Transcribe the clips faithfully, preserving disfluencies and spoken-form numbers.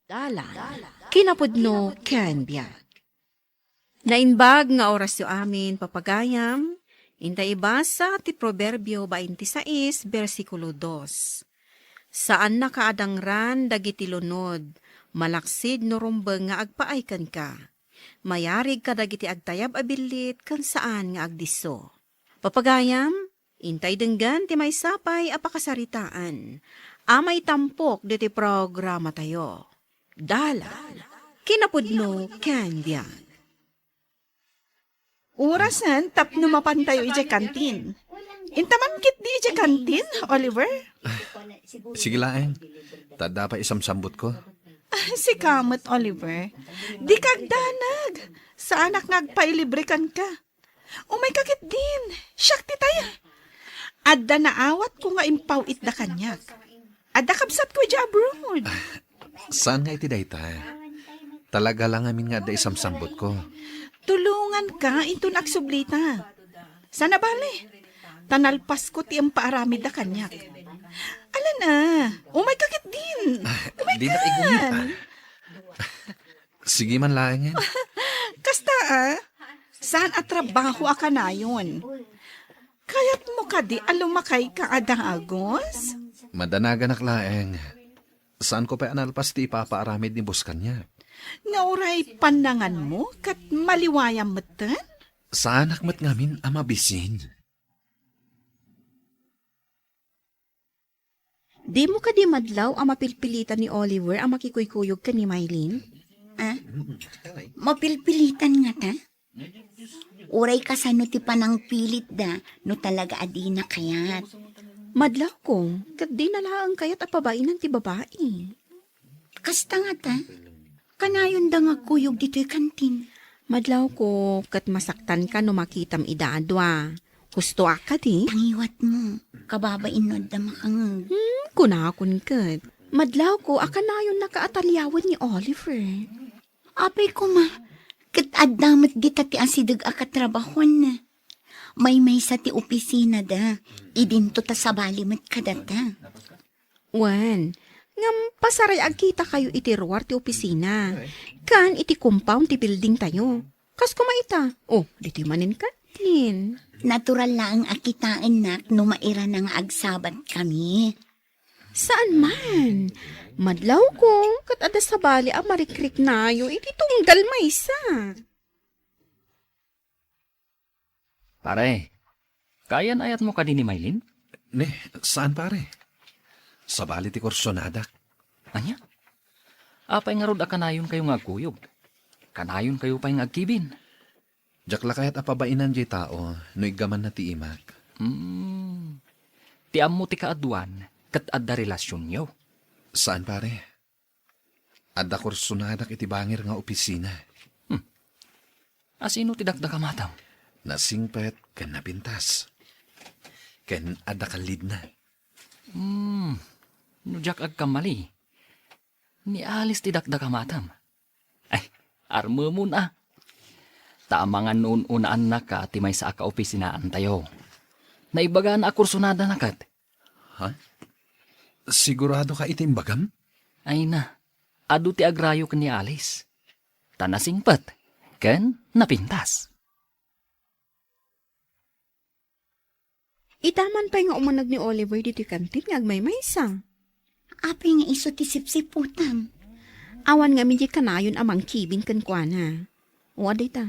Dalan, kinapudno ken biag. Naimbag nga orasyo amin, papagayam, inta ibasa ti Proverbio bainte sais, bersikulo dos. Saannaka a dangran dagiti lunod, malaksid no rumbeng nga agpaay kenka. Mayarig kadagiti agtayab a billit ken saan nga agdisso. Papagayam, intay denggen ti maysa pay a pakasaritaan a maitampok ditoy programatayo. Dalan, kinapudno ken biag. Orasen tapno mapantayo idiay kantin. Inta man ketdi idiay kantin, Oliver? Sige laeng. Ta adda pay isamsambutko. Ah, sika met, Oliver. Dika agdanag. Saanak nga agpailibre kenka. Umayka ketdin. Siak ti taya. Adda naawatko nga impaw-itda kaniak. Adda kabsatko idiay abroad. Saan nga iti dayta? Talaga la ngamin nga adda isamsambutko. Tulonganka inton agsublita. Saan a bale? Ta nalpasko ti impaaramidda kaniak. Alan a, umayka ketdin. Umaykan. Dinak iguyod, ah. Sige man laengen. Kasta a, saan a trabaho a kanayon? Kayatmo kadi a lumakayka a dagus? Madanaganak laeng. Saanko pay a nalpas ti ipapaaramid ni boss kaniak. Nga uray pannanganmo ket maliwayam metten? Saanak met ngamin a mabisin. Dimo kadi madlaw a mapilpilitan ni Oliver a makikuykuyog ken ni Mylene? Ah? Mapilpilitan ngata? Uray kasano ti panangpilitda no talaga a dina kayat? Madlawko, ket dina laeng kayat a pabainan ti babai. Kasta ngata? Kanayonda nga agkuyog ditoy kantin. Madlawko, ket masaktanka no makitam ida a dua. Husto a kadi? Tangiwatmo, kababain no adda makangeg. Hmm, kunakon ket. Madlawko a kanayonnaka a taliawen ni Oliver. Apay koma, ket adda met dita ti asideg a katrabahuanna. Maymaysa ti opisinada, idinto ta sabali met kadata. Wen, ngem pasaray agkitakayo iti ruar ti opisina, ken iti compound ti buildingtayo. Kas koma ita, o, ditoy manen kantin. Natural laeng a kitaennak no mairana nga agsabatkami. Saan man. Madlawko, ket adda sabali a marikriknayo iti tunggal maysa. Pare, kayan-ayatmo kadi ni Mylene? Ne, saan, pare? Sabali ti kursonadak. Ania? Apay ngarud a kanayonkayo nga agkuyog? Kanayonkayo pay nga agkibin? Diak la kayat a pabainan diay tao no iggamanna ti imak. Hmm. Ti ammo ti kaaduan, ket adda relasionyo? Saan, pare. Adda kursonadak iti bangir nga opisina. Hmm. Asino ti dakdakamatam? Nasingpet ken napintas. Ken adda kallidna. Hmm. No diak agkamali, ni Alice ti dakdakamatam. Ay, armemon a. Ta amangan no un-unaannaka ti maysa a kaopisinaantayo. Naibagana a kursonadana ket. Ha? Sigurado ka iti imbagam? Ay na, adu ti agrayo ken ni Alice. Ta nasingpet ken napintas. Ita man pay nga umaneg ni Oliver ditoy kantin nga agmaymaysa. Apay nga isu ti sipsiputam? Awan ngamin diay kanayon a mangkibin kenkuana. O, adda ita.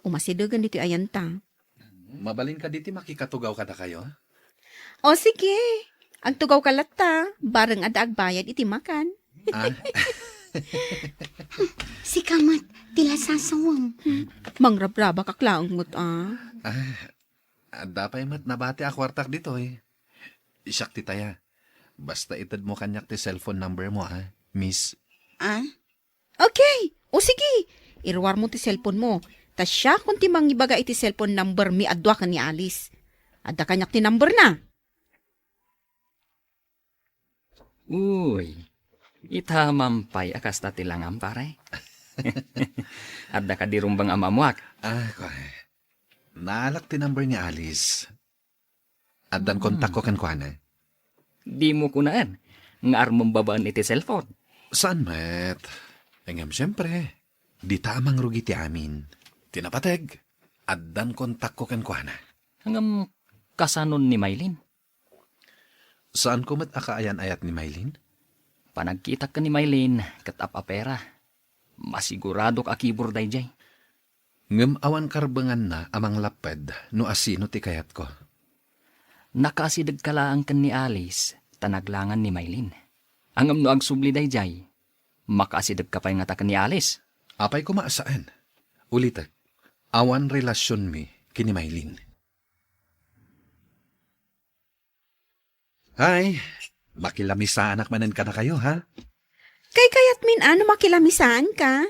Umasidegen ditoy ayanta. Mabalin kadi ti makikatugaw kadakayo? O, sige. Agtugawka latta. Bareng adda agbayad iti makan. Ah. Sika met, ti lasasawem. Mangrabrabakak laeng met, a. Ah, adda pay met nabati a kuartak ditoy. Siak ti taya. Basta itedmo kaniak ti cellphone number mo, a, Miss. Ah? Okay. O sige, iruarmo ti cellphone mo. Ta siakon ti mangibaga iti cellphone number mi a dua ken ni Alice. Adda kaniak ti number na. Uy, ita man pay a kasta ti langam, pare. Adda kadi rumbeng a maammuak? Ah, kuan. Naalak ti number ni Alice. Addan Hmm. kontakko kenkuana. Dimo kunaen nga armem babaen iti cellphone. Saan met. Ngem siempre, dita a mangrugi ti amin. Ti napateg, addan kontakko kenkuana. Ngem kasanon ni Maylin? Saanko met a kaayan-ayat ni Maylin? Panagkitak ken ni Maylin ket ap-apera. Masiguradok a kibur daydiay. Ngem awan karbenganna a manglapped no asino ti kayatko. Nakaasidegka laeng ken ni Alice ta naglangan ni Maylin. Ngem no agsubli daydiay, makaasidegka pay ngata ken ni Alice? Apay koma a saan. Ulitek, awan relasionmi ken ni Maylin. Hay, makilamisaanak manen kadakayo, ha? Kaykayatmin a no makilamisaanka.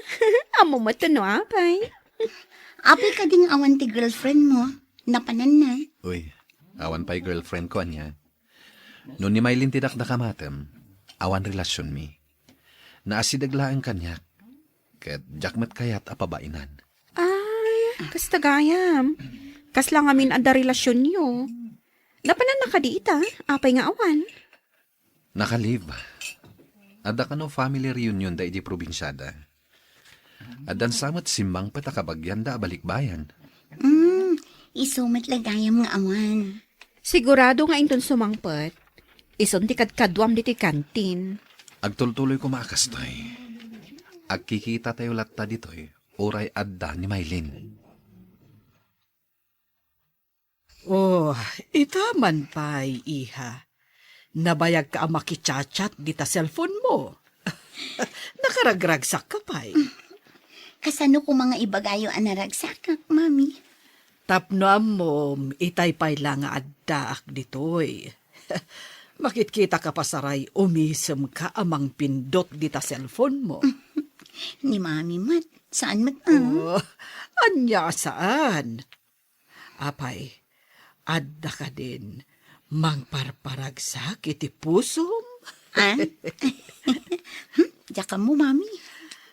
Ammo met no apay. Apay kadi nga awan ti girlfriend mo? Napananna? Uy, awan pay girlfriend ko, ania. No ni Maylin ti dakdakamatem, awan relasionmi. Naasideg laeng kaniak, ket diak met kayat a pabainan. Ah, kasta gayam. Kasla ngamin adda relasionyo. Napananna kadi ita? Apay nga awan? Naka-leave. Adda kano family reunion da iti probinsiada. Addan sa met simmangpet a kabagianda a balikbayan. Hmm, isu met la gayam nga awan. Sigurado nga inton sumangpet, isun ti kadkaduam ditoy kantin. Agtultuloy koma a kastoy. Agkikitatayo latta ditoy, uray adda ni Maylin. Oh, ita man pay, iha. Nabayagka a makichat-chat dita cellphone mo. Nakaragragsakka pay. Kasano koma nga ibagayo a naragsakak, Mami? Tapno ammom, itay pay la nga addaak ditoy. Makitkitaka pasaray, umisemka a mangpindot dita cellphone mo. Ni Mami met, saan met, ah? Oh, ania a saan? Apay, adda kadin mangparparagsak iti pusom? Ah? Hmm, diak ammo, Mami.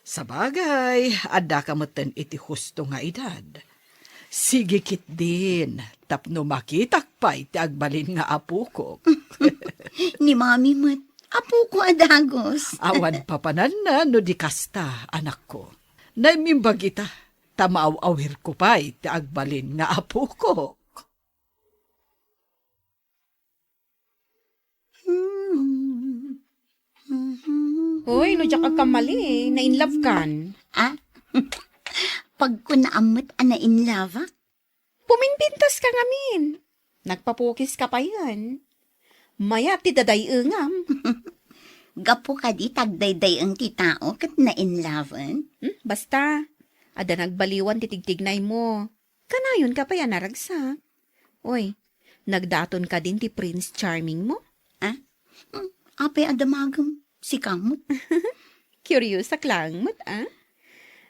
Sabagay, addaka metten iti husto nga edad. Sige ketdin, tapno makitak pay ti agbalin nga apokok. Ni Mami met, apoko a dagus. Awan papananna no di kasta, anakko. Naimbag ita, ta maaw-awirko pay ti agbalin nga apokok. Hoy, no diak agkamali, na-in love kan? Ah? Pagkunaam met a na-in love-ak? Puminpintas ka ngamin. Nagpapukis ka payen. Mayat ti daday-engam. Gapu kadi ta agdayday-eng ti tao ket na-in love-en? Hmm, basta, adda nagbaliwan ti tigtignay mo. Kanayon ka pay a naragsak. Oy, nagdaton ka din ti Prince Charming mo? Ah? Hmm, apay a damagem? Sika met? Curious ak laeng met, ah?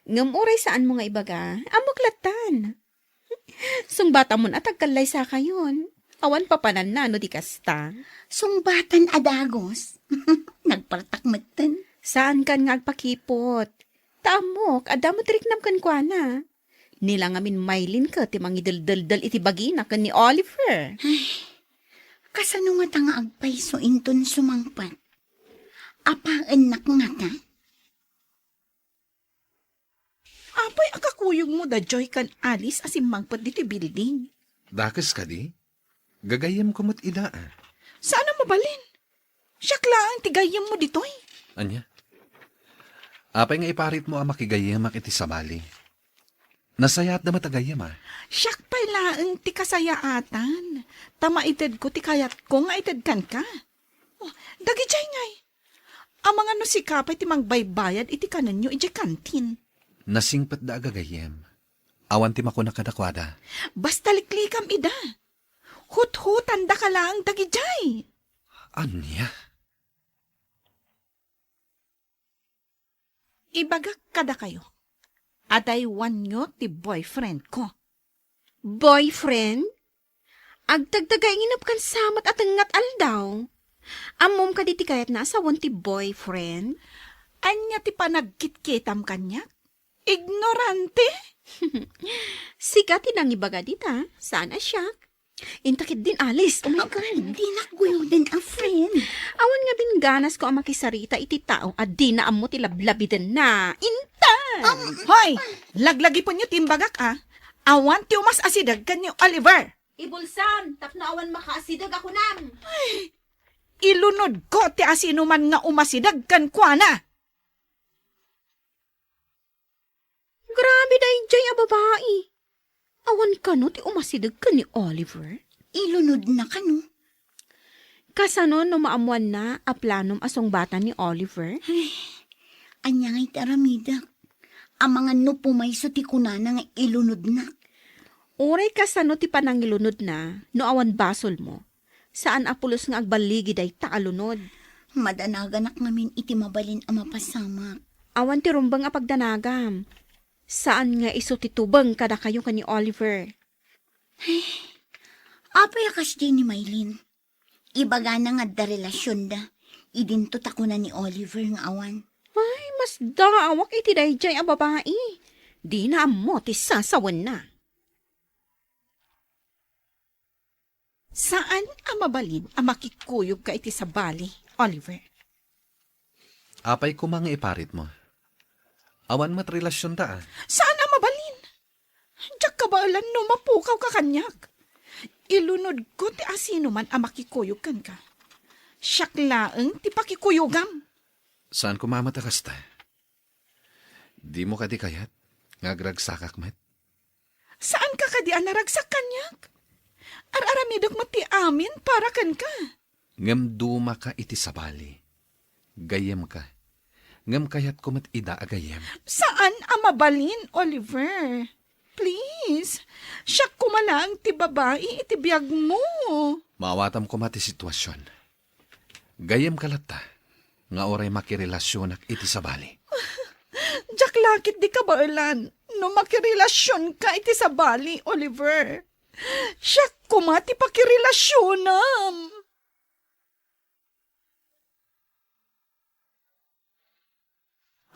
Ngem uray saan mo nga ibaga, ammok lattan. Sungbatamon a tagkallaysakayon. Awan papananna no di kasta. Sungbatan a dagus. Nagpartak metten. Saan kan nga agpakipot. Ta ammok, adda met riknam kenkuana. Ni la ngamin Maylin ket ti mangideldeldel iti bagina ken ni Oliver. Ay, kasano ngata nga agpayso inton sumangpet? Apaennak ngata? Apay a kakuyogmo daydiay ken Alice a simmangpet ditoy building? Dakes kadi? Gagayyemko met ida, a. Saan a mabalin? Siak laeng ti gayyemmo ditoy. Ania? Apay nga iparitmo a makigayyemak iti sabali? Nasayaatda met a gayyem, a. Siak pay laeng ti kasayaatan, ta maitedko ti kayatko nga ited kenka. Oh, dagidiay ngay. Amangan no sika pay ti mangbaybayad iti kanenyo idiay kantin. Nasingpetda a gagayyem. Awan ti makuna kadakuada. Basta liklikam ida. Huthutandaka laeng dagidiay. Ania? Ibagak kadakayo, adaywanyo ti boyfriendko. Boyfriend? Agtagtagainep kan samat a tengnga aldaw. Ammom kadi ti kayatna a sawen ti boyfriend? Ania ti panagkitkitam kaniak? Ignorante? Sika ti nangibaga dita, saan a siak. Inta ketdin, Alice. Oh my God. Dinak guyoden a friend. Awan nga bingganas ko a makisarita iti tao a dina ammo ti lablabidenna. Inta! Hoy! Laglagipenyo ti imbagak, a. Awan ti umasideg ken ni Oliver. Ibulsam, tapno awan makaasideg a kunam. Ilunodko ti asinoman nga umasideg kenkuana. Grabe daydiay a babai. Awan kano ti umasideg ken ni Oliver? Ilunodna kano? Kasano no maammoanna a planom a sungbatan ni Oliver? Ay, ania ngay ti aramidek? Amangan no pumayso ti kunana nga ilunodnak. Uray kasano ti panangilunodna no awan basolmo? Saan a pulos nga agballigi dayta a lunod. Madanaganak ngamin iti mabalin a mapasamak. Awan ti rumbeng a pagdanagam. Saan nga isu ti tubeng kadakayo ken ni Oliver. Apay a kasdiay ni Maylin? Ibagana nga adda relasionda. Idinto ta kuna ni Oliver nga awan. Ay, masdaawak iti daydiay a babai. Dina ammo ti sasawenna. Saan a mabalin a makikuyogka iti sabali, Oliver. Apay koma nga iparitmo? Awan met relasionta, a. Saan a mabalin? Diak kabaelan no mapukawka kaniak. Ilunodko ti asinoman a makikuyog kenka. Siak laeng ti pakikuyogam. Saan koma met a kasta? Dimo kadi kayat nga agragsakak met? Saanka kadi a naragsak kaniak? Ar-aramidek met ti amin para kenka. Ngem dumaka iti sabali. Gayyemka. Ngem kayatko met ida a gayyem. Saan a mabalin, Oliver. Please, siak koma laeng ti babai iti biagmo. Maawatam koma ti situasion. Gayyemka latta nga uray makirelasionak iti sabali. Diak la ketdi kabaelan no makirelasionka iti sabali, Oliver. Siak koma ti pakirelasionam.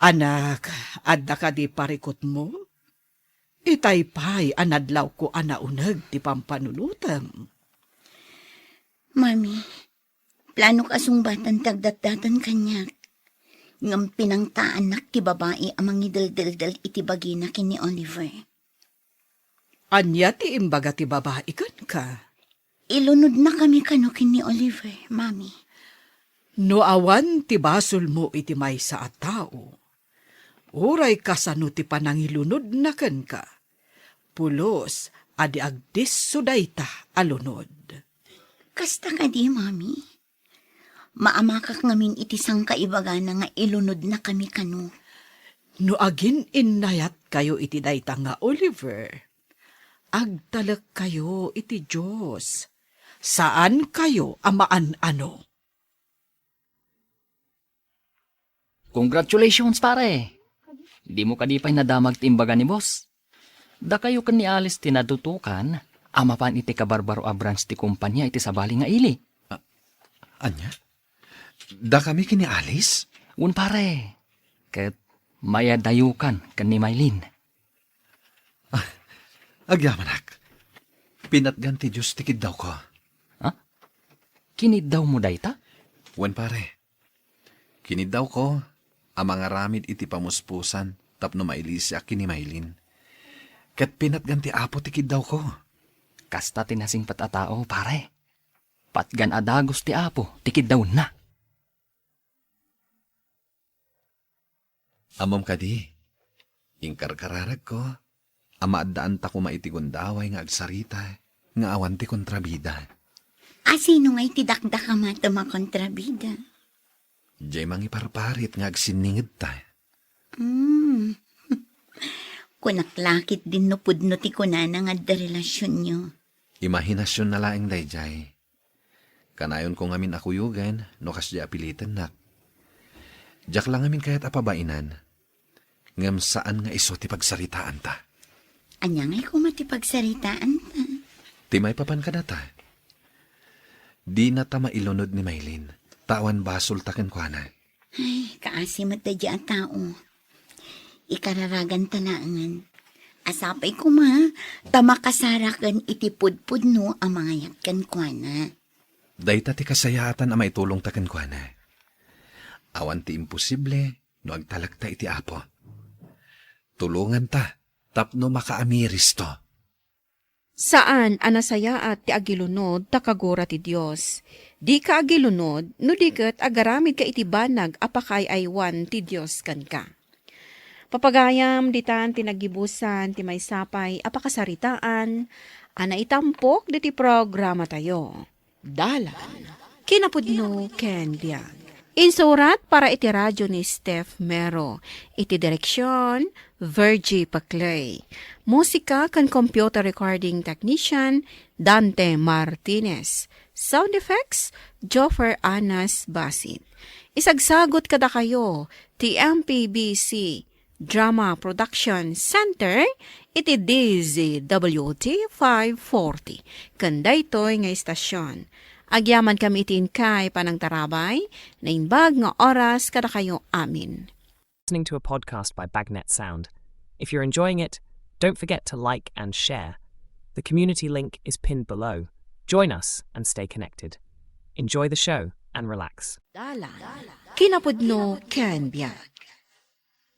Anak, adda kadi parikutmo? Itay pay a nadlawko a nauneg ti pampanunotem. Mami, planok a sungbatan ti agdatdatan kaniak. Ngem pinangtaannak ti babai a mangideldeldel iti bagina ken ni Oliver. Ania ti imbaga ti babai kenka? Ilunodnakami kano ken ni Oliver, Mami. No awan ti basolmo iti maysa a tao, uray kasano ti panangilunodna kenka, pulos a di agdisso dayta a lunod. Kasta kadi, Mami? Maamakak ngamin iti sangkaibagana nga ilunodnakami kano. No agin-innayatkayo iti dayta nga Oliver, agtalekkayo iti Dios. Saankayo a maan-ano. Congratulations, pare! Dimo kadi pay nadamag ti imbaga ni boss? Dakayo ken ni Alice ti nadutokan a mapan iti kabarbaro a branch ti kompania iti sabali nga ili. A-, ania? Dakami ken ni Alice? Wen, pare. Ket mayadayokan ken ni Maylin. Ah, agyamanak. Pinatgan ti Dios ti kiddawko. Ha? Kiniddawmo dayta? Wen, pare. Kiniddawko a mangaramid iti pamuspusan tapno mailisiak ken ni Maylin. Ket pinatgan ti Apo ti kiddawko. Kasta ti nasingpet a tao, pare. Patgan a dagus ti Apo ti kiddawenna. Ammom kadi, inkarkararagko a maaddaan ta koma iti gundaway nga agsarita nga awan ti kontrabida. A, sino ngay ti dakdakamatem a kontrabida? Diay mangiparparit nga agsinningedta. Hmm. Kunak la ketdin no pudno ti kunana nga adda relasionyo. Imahinasionna laeng daydiay. Kanayonko ngamin a kuyogen no kasdiay a pilitennak. Diak la ngamin kayat a pabainan, ngem saan nga isu ti pagsaritaanta. Ania ngay koma ti pagsaritaanta? Ti maipapan kadata. Dinata mailunod ni Maylin, ta awan basolta kenkuana. Ay, kaasi met daydiay a tao. Ikararaganta laengen. Asapay koma, ta makasaraken iti pudpudno a mangayat kenkuana. Dayta ti kasayaatan a maitulongta kenkuana. Awan ti imposible no agtalekta iti Apo. Tulonganta tapno makaamiristo. Saan a nasayaat ti agilunod ta kagura ti Dios. Dika agilunod no di ket agaramidka iti banag a pakaay-aywan ti Dios kenka. Papagayam, ditan ti naggibusan ti maysa pay a pakasaritaan a naitampok ditoy programatayo. Dalan, kinapudno ken biag. Insurat para iti radio ni Steph Mero. Iti direksyon, Virgie Paclay. Musika ken computer recording technician, Dante Martinez. Sound effects, Joffer Anas Basit. Isagsagot kadakayo ti M P B C Drama Production Center iti D Z W T five forty. Ken daytoy nga istasyon, agyamankami iti inkay panangtarabay, naimbag nga oras kadakayo amin. Listening to a podcast by Bagnet Sound. If you're enjoying it, don't forget to like and share. The community link is pinned below. Join us and stay connected. Enjoy the show and relax. Dalan, kinapudno ken biag.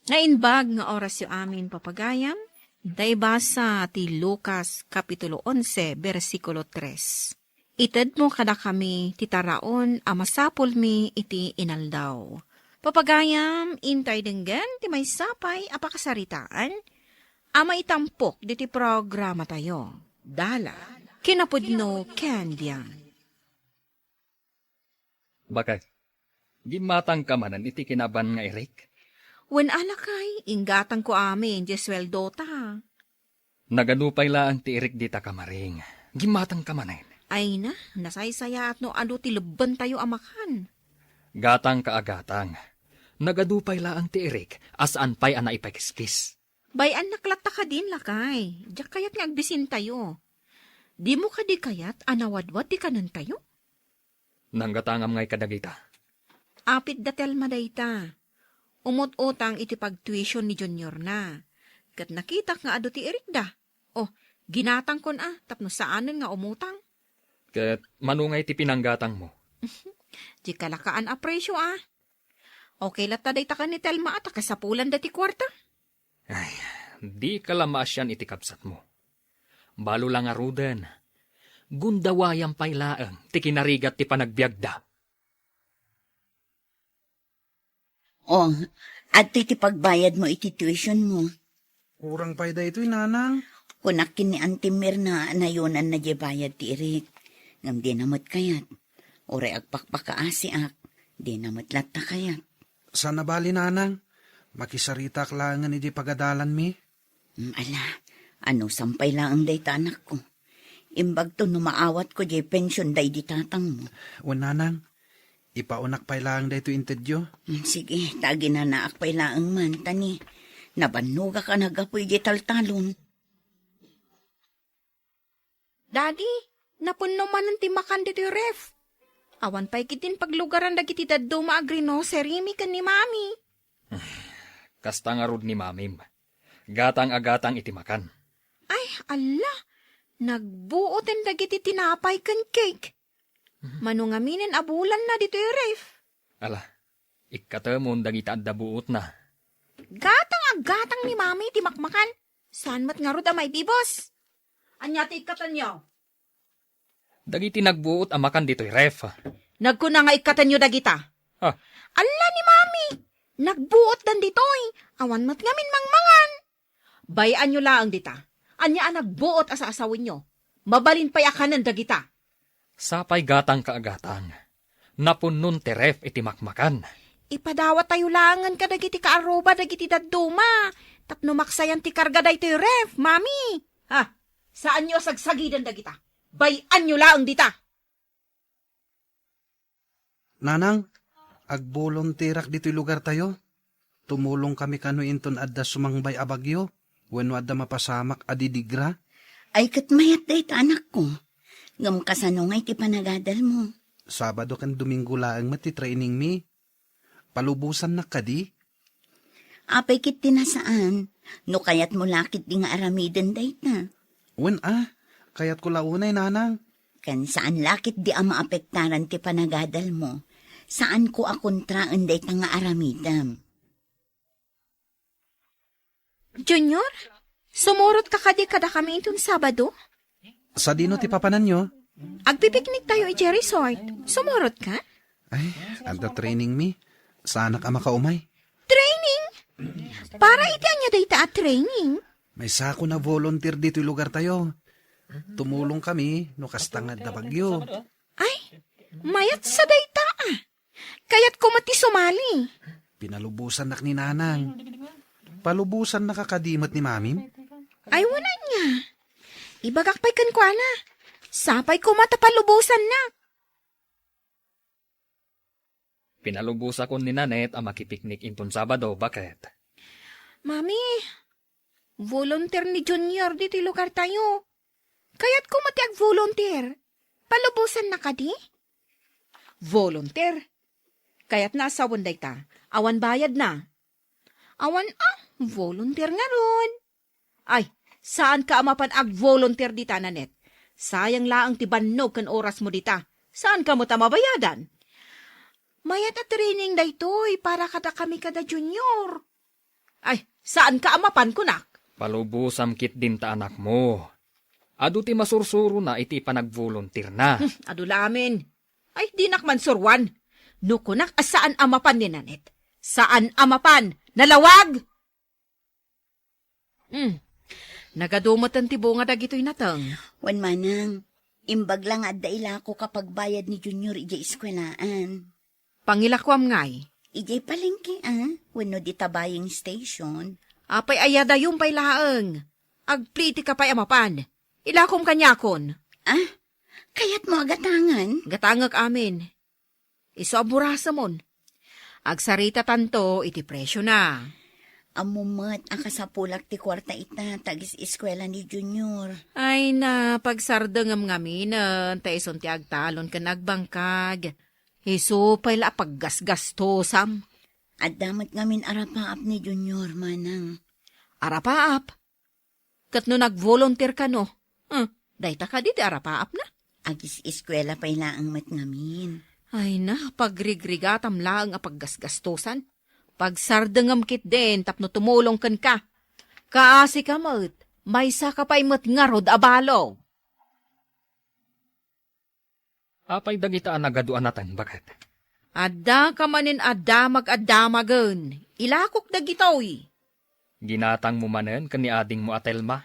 Naimbag nga orasyo amin, papagayam, ta ibasa ti Lucas Kapitulo onse, bersikulo tres. Itedmo kadakami ti taraon a masapulmi iti inaldaw. Papagayam, intay denggen ti maysa pay a pakasaritaan a maitampok ditoy programatayo. Dalan, kinapudno ken biag. Bakay, gimmatangka manen iti kinaban nga Eric? Wen a lakay, inggatangko amin diay sueldota. Nagadu pay laeng ti Eric dita, kamaring. Gimmatangka manen. Ay na, nasaysayaat no adu ti lebbentayo a makan. Gatangka a gatang. Nagadu pay laeng ti Eric a saan pay a naipakiskis. Bay-annak latta kadin, lakay. Diak kayat nga agbisintayo. Dimo kadi kayat a nawadwad ti kanentayo? Nanggatangam ngay kadagita? Apit da Telma dayta. Umut-utang iti pagtuition ni Juniorna. Ket nakitak nga adu ti Eric da. Oh, ginatangkon a, tapno saanen nga umutang. Ket mano ngay ti pinanggatangmo? Di kalakaan a presyo a. Okay latta dayta ken ni Telma a ta kasapulanda ti kuarta. Ay, dika la maasian iti kabsatmo. Balo la ngaruden, gundawayam pay laeng ti kinarigat ti panagbiagda. Oh, adtoy ti pagbayadmo iti tuitionmo. Kurang pay daytoy, nanang. Kunak ken ni Auntie Mirna a nayonanna diay bayad ti Eric. Ngem dina met kayat. Uray agpakpakaasiak, dina met latta kayat. Saan a bali, nanang. Makisaritak laengen idiay pagadalanmi. Mm, ala, anusam pay laeng dayta, anakko. Imbagto no maawatko diay pension daydi tatangmo. Wen, nanang, ipaonak pay laeng daytoy intedyo. Mm, sige, ta aginanaak pay laeng man, ta ni nabannogak a naggapu idiay taltalon. Daddy, napunno manen ti makan ditoy ref. Awan pay ketdin paglugaran dagiti dadduma a grinoserymi ken ni Mami. Kasta ngarud ni Mamim. Gatang a gatang iti makan. Ay, alla! Nagbuoten dagiti tinapay ken cake. Mhm. Mano ngaminen a bulanna ditoy ref? Ala, ikkatemon dagiti adda buotna. Gatang a gatang ni Mami ti makmakan. Saan met ngarud a maibibos? Ania ti ikkatenyo? Dagiti nagbuot a makan ditoy ref. Nagkuna nga ikkatenyo dagita. Ha? Alla ni Mami! Nagbuotdan ditoy. Awan met ngamin mangmangan. Bay-anyo laeng dita. Ania a nagbuot a saasawenyo? Mabalin pay a kanen dagita. Sapay gatangka a gatang. Napunnon ti ref iti makmakan. Ipadawatayo laengen kadagiti kaarruba dagiti dadduma tapno maksayan ti karga daytoy ref, Mami. Ha? Saanyo a sagsagiden dagita. Bay-anyo laeng dita. Nanang, agbulontirak ditoy lugartayo. Tumulongkami kano inton adda sumangbay a bagyo wenno adda mapasamak a didigra. Ay, ket mayat dayta, anakko. Ngem kasano ngay ti panagadalmo? Sabado ken Domingo laeng met ti trainingmi. Palubosannak kadi? Apay ket ti nasaan, No kayatmo la ketdi nga aramiden dayta. Wen a, kayatko la unay, nanang. Ken saan la ketdi a maapektaran ti panagadalmo. Saanko a kontraen dayta nga aramidem. Junior, sumurot ka kadi kadakami inton Sabado? Sadino ti papananyo? Agpipiknik tayo idiay resort. Sumurot ka? Ay, adda training mi. Saanak a makaumay. Training? Para iti ania dayta a training? Maysakon a volunteer ditoy lugar tayo. Tumulong kami no kasta nga adda bagyo. Ay, mayat sa dayta a. Kayatko met ti sumali. Pinalubosannak ni nanang. Palubosannaka kadi met ni mamim? Ay, wen ania. Ibagak pay kenkuana. Sapay koma ta palubosannak. Pinalubosakon ni Nanette a makipiknik inton Sabado, baket. Mami, volunteer ni Junior ditoy lugar tayo. Kayatko met ti agvolunteer. Palubosanna kadi? Volunteer? Kayatna a sawen dayta. Awan bayadna. Awan a, volunteer ngarud. Ay, saanka a mapan agvolunteer dita, Nanette. Sayang laeng ti bannog ken orasmo dita. Saanka met a mabayadan. Mayat a training daytoy para kadakami kada Junior. Ay, saanka a mapan, kunak. Palubosam ketdin ta anakmo. Adu ti masursurona iti panagvolunteerna. Hmm, adu la amin. Ay, dinak man suroan. No kunak a saan a mapan ni Nanette. Saan a mapan. Nalawag! Hmm. Nagadu met ti bunga dagitoy nateng. Wen manang, imbag la nga adda ilakok a pagbayad ni Junior idiay eskuelaan. Pangilakuam ngay? Idiay palengke, a? Wenno dita buying station? Apay, ayadayon pay laeng. Agplitika pay a mapan. Ilakom kaniakon. A? Kayatmo a gatangen? Gatangek amin. Isu a burasemon. Agsaritatanto iti presiona. Ammom met a kasapulak ti kuarta ita ta agis-eskuela ni Junior. Ay na, pagsardengem ngaminen, ta isun ti agtalon ken agbangkag. Isu pay la a paggasgastosam. Adda met ngamin arapaap ni Junior, manang. Arapaap? Ket no nag-volunteer kano, eh, dayta kadi ti arapaapna? Agis-eskuela pay laeng met ngamin. Ay na, pagrigrigatam laeng a paggasgastosan. Pagsardengem ketdin tapno tumulong kenka. Kaasika met, maysaka pay met ngarud a balo. Apay dagita a nagadu a nateng, baket? Addaka manen a damag a damagen. Ilakok dagitoy. Ginatangmo manen ken ni adingmo a Telma?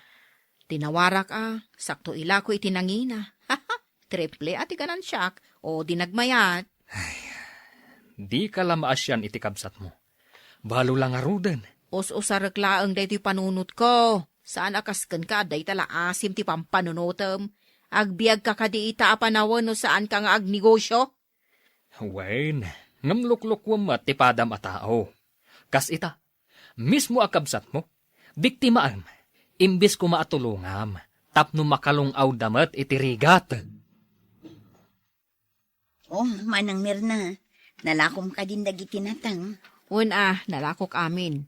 Tinawarak a, sakto ilako iti nangina. Triple a ti ganansiak, o di nagmayat. Ay, dika la maasian iti kabsatmo. Balo la ngaruden. Us-usarek laeng daytoy panunotko. Saan a kas kenka, dayta la asim ti pampanunotem. Agbiagka kadi ita a panawen no saanka nga agnegosio? Wen, ngem luklukuem met ti padam a tao. Kas ita, mismo a kabsatmo, biktimaem, imbes koma a tulongam, tapno makalung-awda met iti rigat. Oh, Manang Mirna, nalakom kadin dagiti nateng? Wen a, nalakok amin.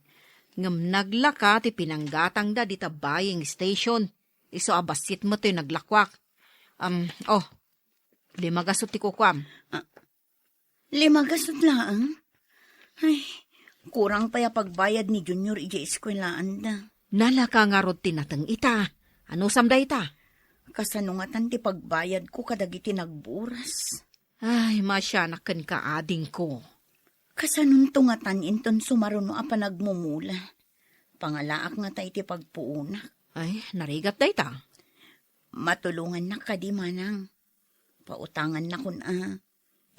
Ngem naglaka ti pinanggatangda dita buying station. Isu a bassit met toy naglakuak. Am, oh, lima gasut ti kukuam. Ah, lima gasut laeng? Ay, kurang pay a pagbayad ni Junior idiay eskuelaanda. Nalaka ngarud ti nateng ita. Anusam dayta? Kasano ngatan ti pagbayadko kadagiti nagburas? Ay, maasianak kenka, adingko. Kasanonto ngatan inton sumaruno a panagmumula? Pangalaak ngata iti pagpuonak. Ay, narigat dayta. Matulongannak kadi, manang? Pautangannakon a.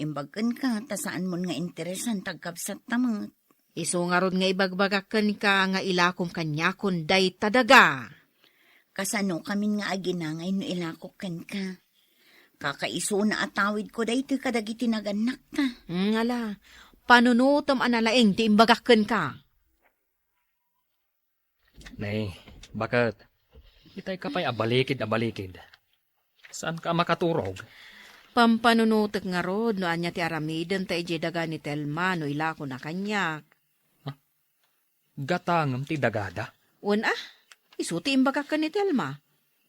Imbag kenka, ta saanmon nga interesan ti agkabsatta met. Isu ngarud nga ibagbagak kenka nga ilakom kaniakon dayta daga. Kasanokamin nga aginangay no ilakok kenka? Kakaisuna a tawidko daytoy kadagiti nagannakta. Hmm, ala, panunotem a nalaing ti imbagak kenka. Nay, baket? Itay ka pay a balikid a balikid. Saanka a makaturog? Pampanunotek ngarud no ania ti aramidenta idiay daga ni Telma no ilakona kaniak. Ha? Gatangem ti dagada? Wen a, isu ti imbagak ken ni Telma.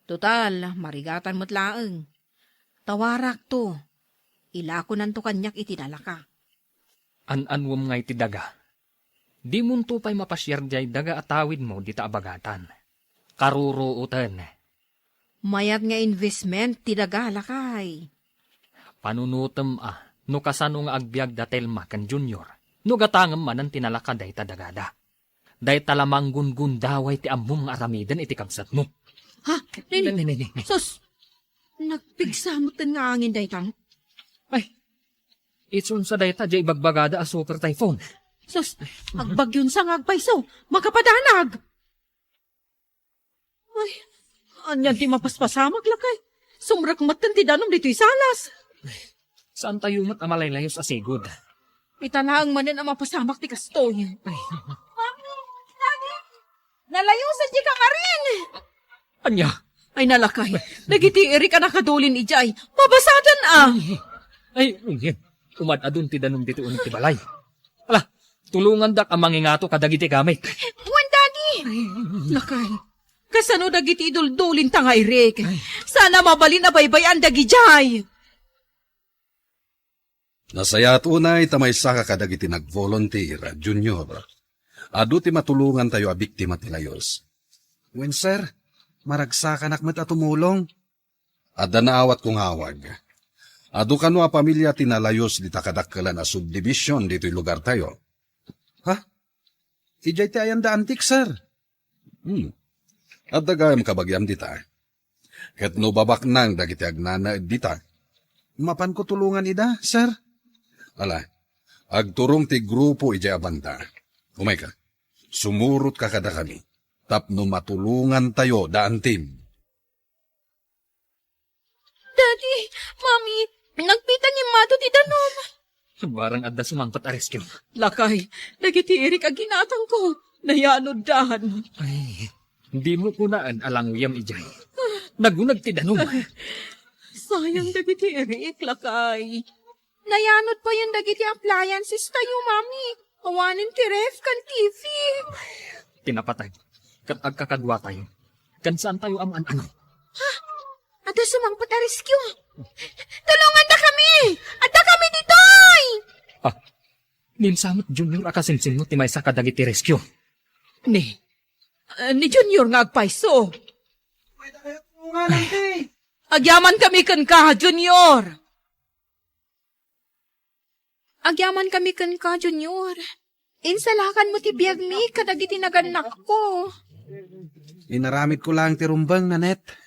Total, marigatan met laeng. Tawarakto. Ilakonanto kaniak iti nalaka. An-anwem ngay ti daga. Dimonto pay mapasiar diay daga a tawidmo dita a bagatan. Karuruoten. Mayat nga investment ti daga, lakay. Panunotem a, no kasano nga agbiag da Telma ken Junior, no gatangem manen ti nalaka dayta dagada. Dayta la manggunggundawa iti ammom nga aramiden iti kabsatmo. Ha? Nini? Nini, nini, nini. Sus! Nagpigsa met nga angin dayta. Ay, isunsa dayta, diay ibagbagada a super typhoon. Sus, agbagyonsa nga agpayso, makapadanag. Ay, ania ti mapaspasamak, lakay? Sumrek metten ti danum ditoy salas. Saantayo met a malaylayos a sigud. Ita laeng manen a mapasamak ti kastoy. Ay. Mami! Daddy! Nalayosan ti kakarin! Ania? Ay, nalakay. Dagiti irik a nakadulin idiay. Mabasadan a! Ay, ay, umad-adun ti danum ditoy uneg ti balay. Ala, tulongandak a mangingato kadagiti gamit. Wen, Daddy! Ay, lakay. Kasano dagiti iduldulinta nga irik? Ay. Saan a mabalin a baybay-an dagidiay. Nasayaat unay ta maysaka kadagiti nag-volunteer, Junior. Adu ti matulongantayo a biktima ti layos. Wen, sir, maragsakanak met a tumulong. Adda naawatko nga awag. Adu kano a pamilia ti nalayos dita kadakkelan a subdivision ditoy lugartayo. Ha? Idiay ti ayan da Antique, sir? Hmm. Adda gayam kabagiam dita. Ket no babaknang dagiti agnanaed dita, mapanko tulongan ida, sir? Ala, agturong ti grupo idiay a banda. Umayka. Sumurotka kadakami tapno matulongantayo da Antim. Daddy, Mami, nagpita ni Mado ti danum. Barang adda sumangpet a rescue. Lakay, dagiti irik a ginatangko, nayanoddan. Ay, dimo kunaan a languyam idiay. Nagunag ti danum. Sayang dagiti irik, lakay. Nayanod payen dagiti appliances tayo, Mami. Awanen ti ref ken T V. Ti napateg. Ket agkakaduatayo. Ken saantayo a maan-ano. Ha? Adda sumangpet a rescue. Tulongandakami! Addakami ditoy! Ah, ninsamet Junior a kasinsinno ti maysa kadagiti rescue. Ni, ah, ni Junior nga agpayso. Agyamankami kenka, Junior. Agyamankami kenka, Junior. Insalakanmo ti biagmi kadagiti nagannakko. Inaramidko laeng ti rumbeng, Nanette.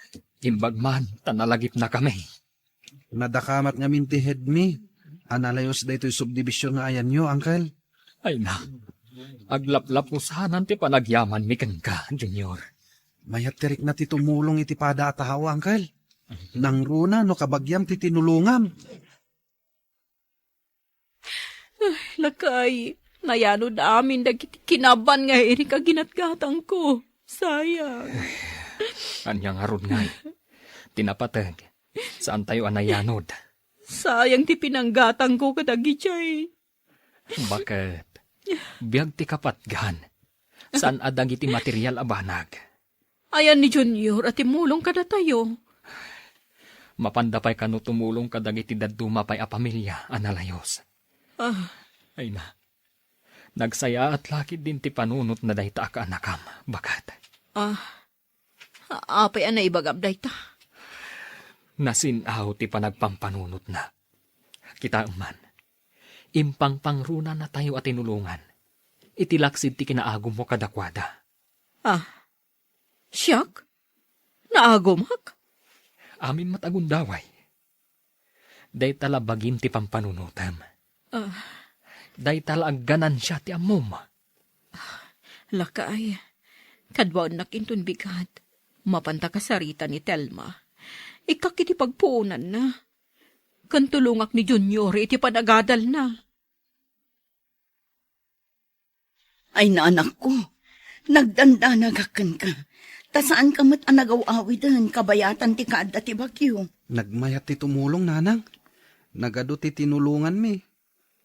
Imbag man ta nalagipnakami. Nadakamat ngamin ti headmi a nalayos daytoy subdivision nga ayanyo, Uncle. Ay na, aglaplapusanan ti panagyamanmi kenka, Junior. Mayat ti rikna ti tumulong iti pada a tao, Uncle. Nangruna no kabagiam ti tinulongam. Ay, lakay, nayanod amin dagiti kinaban nga irik a ginatgatangko. Sayang. Ania ngarud ngay? Ti napateg, saantayo a nayanod. Sayang ti pinanggatangko kadagijay. Baket, biag ti kapatgan. Saan a dagiti material a banag. Ayan ni Junior a timulong kadatayo. Mapanda pay kano tumulong kadagiti dadduma pay a pamilia a nalayos. Ah. Ay na. Nagsayaat la ketdin ti panunotna dayta a kaanakam, baket. Ah. Apay a naibagam dayta? Nasin-aw ti panagpampanunotna. Kitaem man. Impangpangrunanatayo a tinulongan. Iti laksid ti kinaagummo kadakuada. Ah. Siak? Naagumak? Amin met a gundaway. Dayta la bagim ti pampanunotem. Ah. Dayta la agganansia ti ammom. Lakay, kaduaennak inton bigat. Mapanta kasarita ni Telma. Ikkak iti pagpuonanna. Ken tulongak ni Junior iti panagadalna. Ay, naanakko, nagdandanagak kenka, ta saanka met a nagaw-awiden kabayatan ti kaadda ti bagyo. Nagmayat ti tumulong, nanang. Nagadu ti tinulonganmi.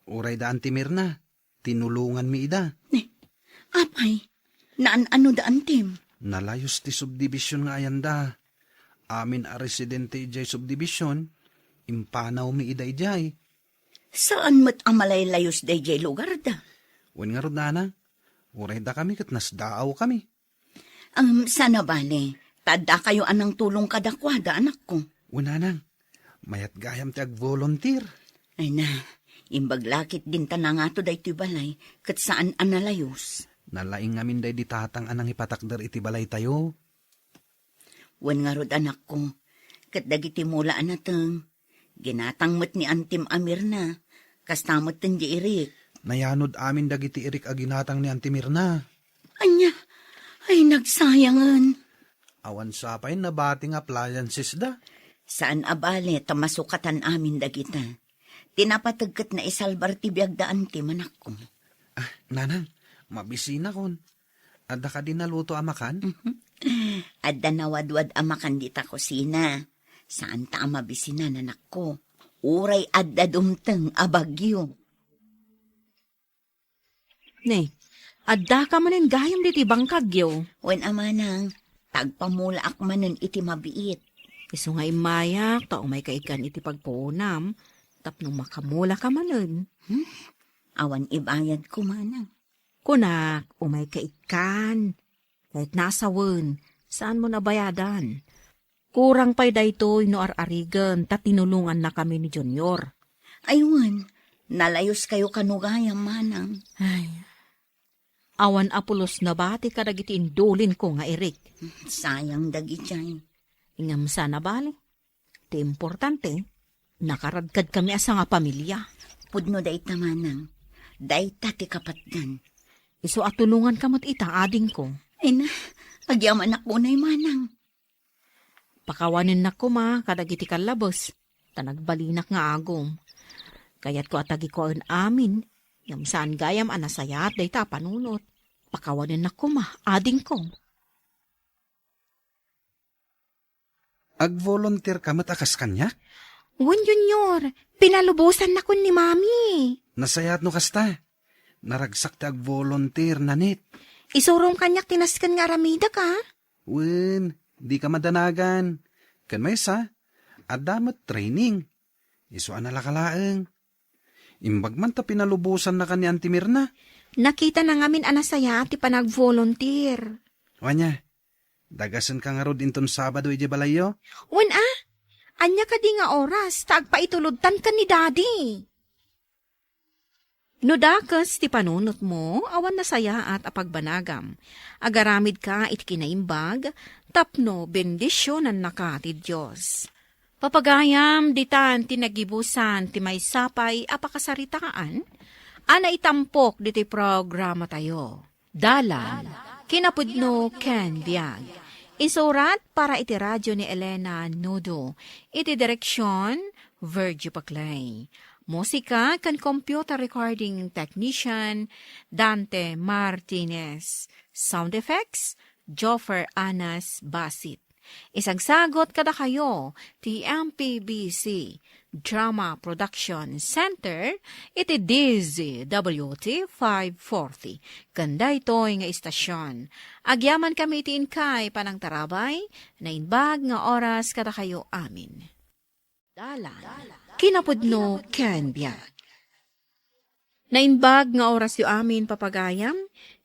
Uray da Auntie Mirna, tinulonganmi ida. Ni, apay, Naan-ano da, Antim? Nalayos ti subdivision nga ayanda. Amin a residente idiay subdivision, impanawmi ida idiay. Saan met a malaylayos daydiay lugarda? Wen ngarud, nanang, uray dakami ket nasdaawkami. Am, saan a bale, ta addakayo a nangtulong kadakuada, anakko. Wen, nanang, mayat gayam ti agvolunteer. Ay na, imbag la ketdin ta nangato daytoy balay, ket saan a nalayos. Nalaing ngamin daydi tatang a nangipatakder iti balaytayo. Wen ngarud, anakko, ket dagiti mula a nateng, ginatang met ni Antim a Mirna, kasta met ti Erik. Nayanod amin dagiti irik a ginatang ni Anti Mirna. Ania? Ay, nagsayangen. Awan sa pay nabati nga appliances da. Saan a bale ta masukatan amin dagita. Ti napateg ket naisalbar ti biag da Antim, anakko. Ah, nanang, mabisinakon. Adda kadi naluto a makan? Mhm. Adda nawadwad a makan dita kusina. Saan ta a mabisinan, anakko. Uray adda dumteng a bagyo. Ne, addaka manen gayam diti bangkagyo. Wen a manang, ta agpamulaak manen iti mabiit. Isu nga immayak, ta umayka ikkan iti pagpuonam, tapno makamulaka manen. Hmm? Awan ibayadko, manang. Kunak, umayka ikkan. Ket nasawen, saanmo a bayadan. Kurang pay daytoy no ar-arigen ta tinulongannakami ni Junior. Ay wen, nalayos kayo kano gayam, manang. Ay, awan a pulos nabati kadagiti indulinko nga irik. Sayang dagiti ay. Ngem saan a bale. Ti importante, nakaradkadkami a sangapamilia. Pudno dayta, manang. Dayta ti kapatdan. Isu a tulonganka met ita, adingko. Ay na, agyamanak unay, manang. Pakawanennak koma kadagiti kallabes, ta nagbalinak nga agum. Kayatko a tagikuaen amin, ngem saan gayam a nasayaat dayta a panunot. Pakawanennak koma, adingko. Agvolunteer ka met a kas kaniak? Wen, Junior, pinalubosannakon ni Mami. Nasayaat no kasta. Naragsak ti agvolunteer, Nanit. Isurom kaniak ti nasken nga aramidek, a? Wen, dika madanagan. Ken maysa, adda met training. Isu a nalaka laeng. Imbag man ta pinalubosannakan ni Auntie Mirna. Nakitana ngamin a nasayaat ti panagvolunteer. Wen aya, dagasenka ngarud inton Sabado idiay balayyo? Wen a, ania kadi nga oras ta agpaitulodtan ken ni Daddy? No dakes ti panunotmo, awan nasayaat a pagbanagam. Agaramidka iti kinaimbag tapno bendisionannaka ti Dios. Papagayam, ditan ti nagibusan ti maysa pay a pakasaritaan a naitampok ditoy programatayo. Dalan, kinapudno ken biag. Insurat para iti radio ni Elena Nudo. Iti direksion, Virgie Paclay. Musika ken computer recording technician, Dante Martinez. Sound effects, Joffer Anas Basit. Isagsagot kadakayo ti M P B C Drama Production Center iti D Z W T five forty. Ken daytoy nga istasion, agyamankami iti inkay panangtarabay, naimbag nga oras kadakayo amin. Dalan, kinapudno ken biag. Naimbag nga orasyo amin, papagayam,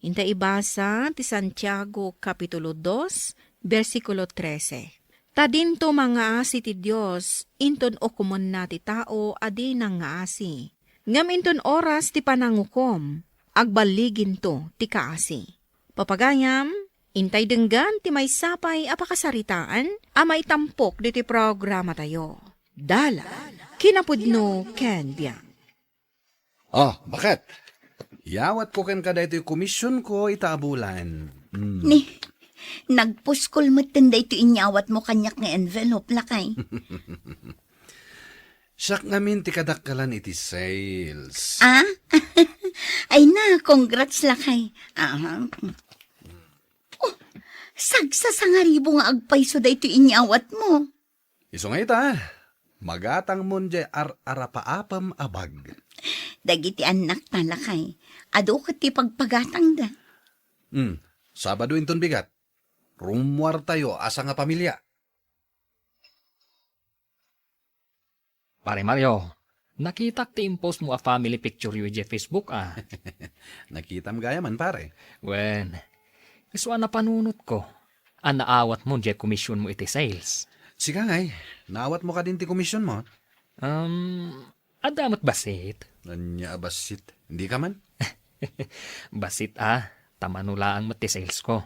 inta ibasa ti Santiago Kapitulo dos, bersikulo trese. Ta dinto mangngaasi ti Dios, inton ukomenna ti tao a di nangngaasi. Ngem inton oras ti panangukom, agballiginto ti kaasi. Papagayam, intay denggan ti maysa pay a pakasaritaan a maitampok ditoy programatayo. Dalan, kinapudno ken biag. Oh, baket? Iyawatko kenka daytoy komisionko ita a bulan. Hmm. Ni, nagpuskol metten daytoy inyawatmo kaniak nga envelope, lakay. Siak ngamin ti kadakkelan iti sales. Ah? Ay na, congrats, lakay. Ah. Oh, sagsasangaribo nga agpayso daytoy inyawatmo. Isu nga ita, magatangmon diay ar-arapaapem a bag. Dagiti annakta, lakay, adu ket ti pagpagatangda. Hmm, Sabado inton bigat. Rummuartayo a sangapamilia. Pare Mario, nakitak ti impost mo a family picture yo idiay Facebook, a. Nakitam gayam, pare. Wen, isu a napanunotko a naawatmo diay komisionmo iti sales. Sika ngay, naawatmo kadin ti komisionmo? Um, adda met bassit. Ania a bassit? Dika man? Bassit a, ta mano laeng met ti salesko.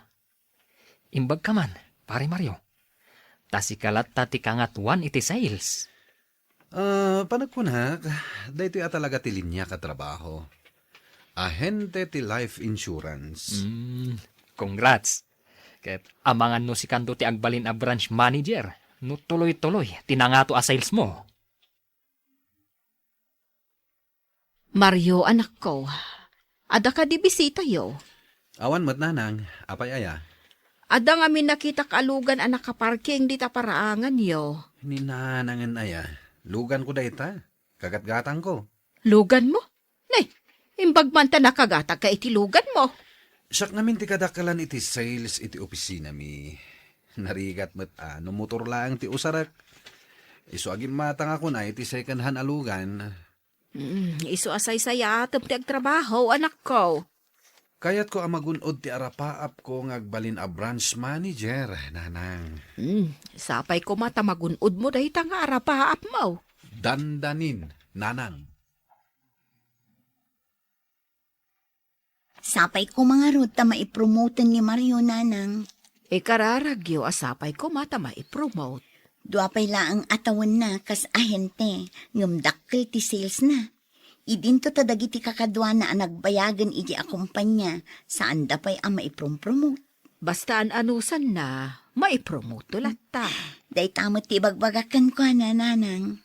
Imbagka man, Pare Mario. Ta sika latta ti kangatuan iti sales. Ah, panagkunak, daytoy a talaga ti linia ka trabaho. Ahente ti life insurance. Mm, congrats. Ket amangan no sikanto ti agbalin a branch manager, no tuloy-tuloy ti nangato a sales mo. Mario, anakko, adda kadi bisitayo? Awan met, nanang. Apay aya? Adda ngamin nakitak a lugan a nakaparking dita paraanganyo. Ni nanangen aya? Luganko dayta. Kagatgatangko. Luganmo? Nay, imbag man ta nakagatagka iti luganmo. Siak ngamin ti kadakkelan iti sales iti opisinami. Narigat met a no motor laeng ti usarek. Isu a gimmatangakon a iti second hand a lugan. Mm, isu a saysayaatem ti agtrabaho, anakko. Kayatko a magun-od ti arapaapko nga agbalin a branch manager, nanang. Mm, sapay koma ta magun-odmo dayta nga arapaapmo. Dandanin, nanang. Sapay koma ngarud ta maipromoten ni Mario, nanang. Ikararagyo a sapay koma ta maipromote. Dua pay laeng a tawenna kas ahente, ngem dakkel ti salesna. Idinto ta dagiti kakaduana a nagbayagen idiay a kompania, saanda pay a maiprompromote. Basta an-anusanna, maipromote latta. Dayta met ti ibagbagak kenkuana, nanang.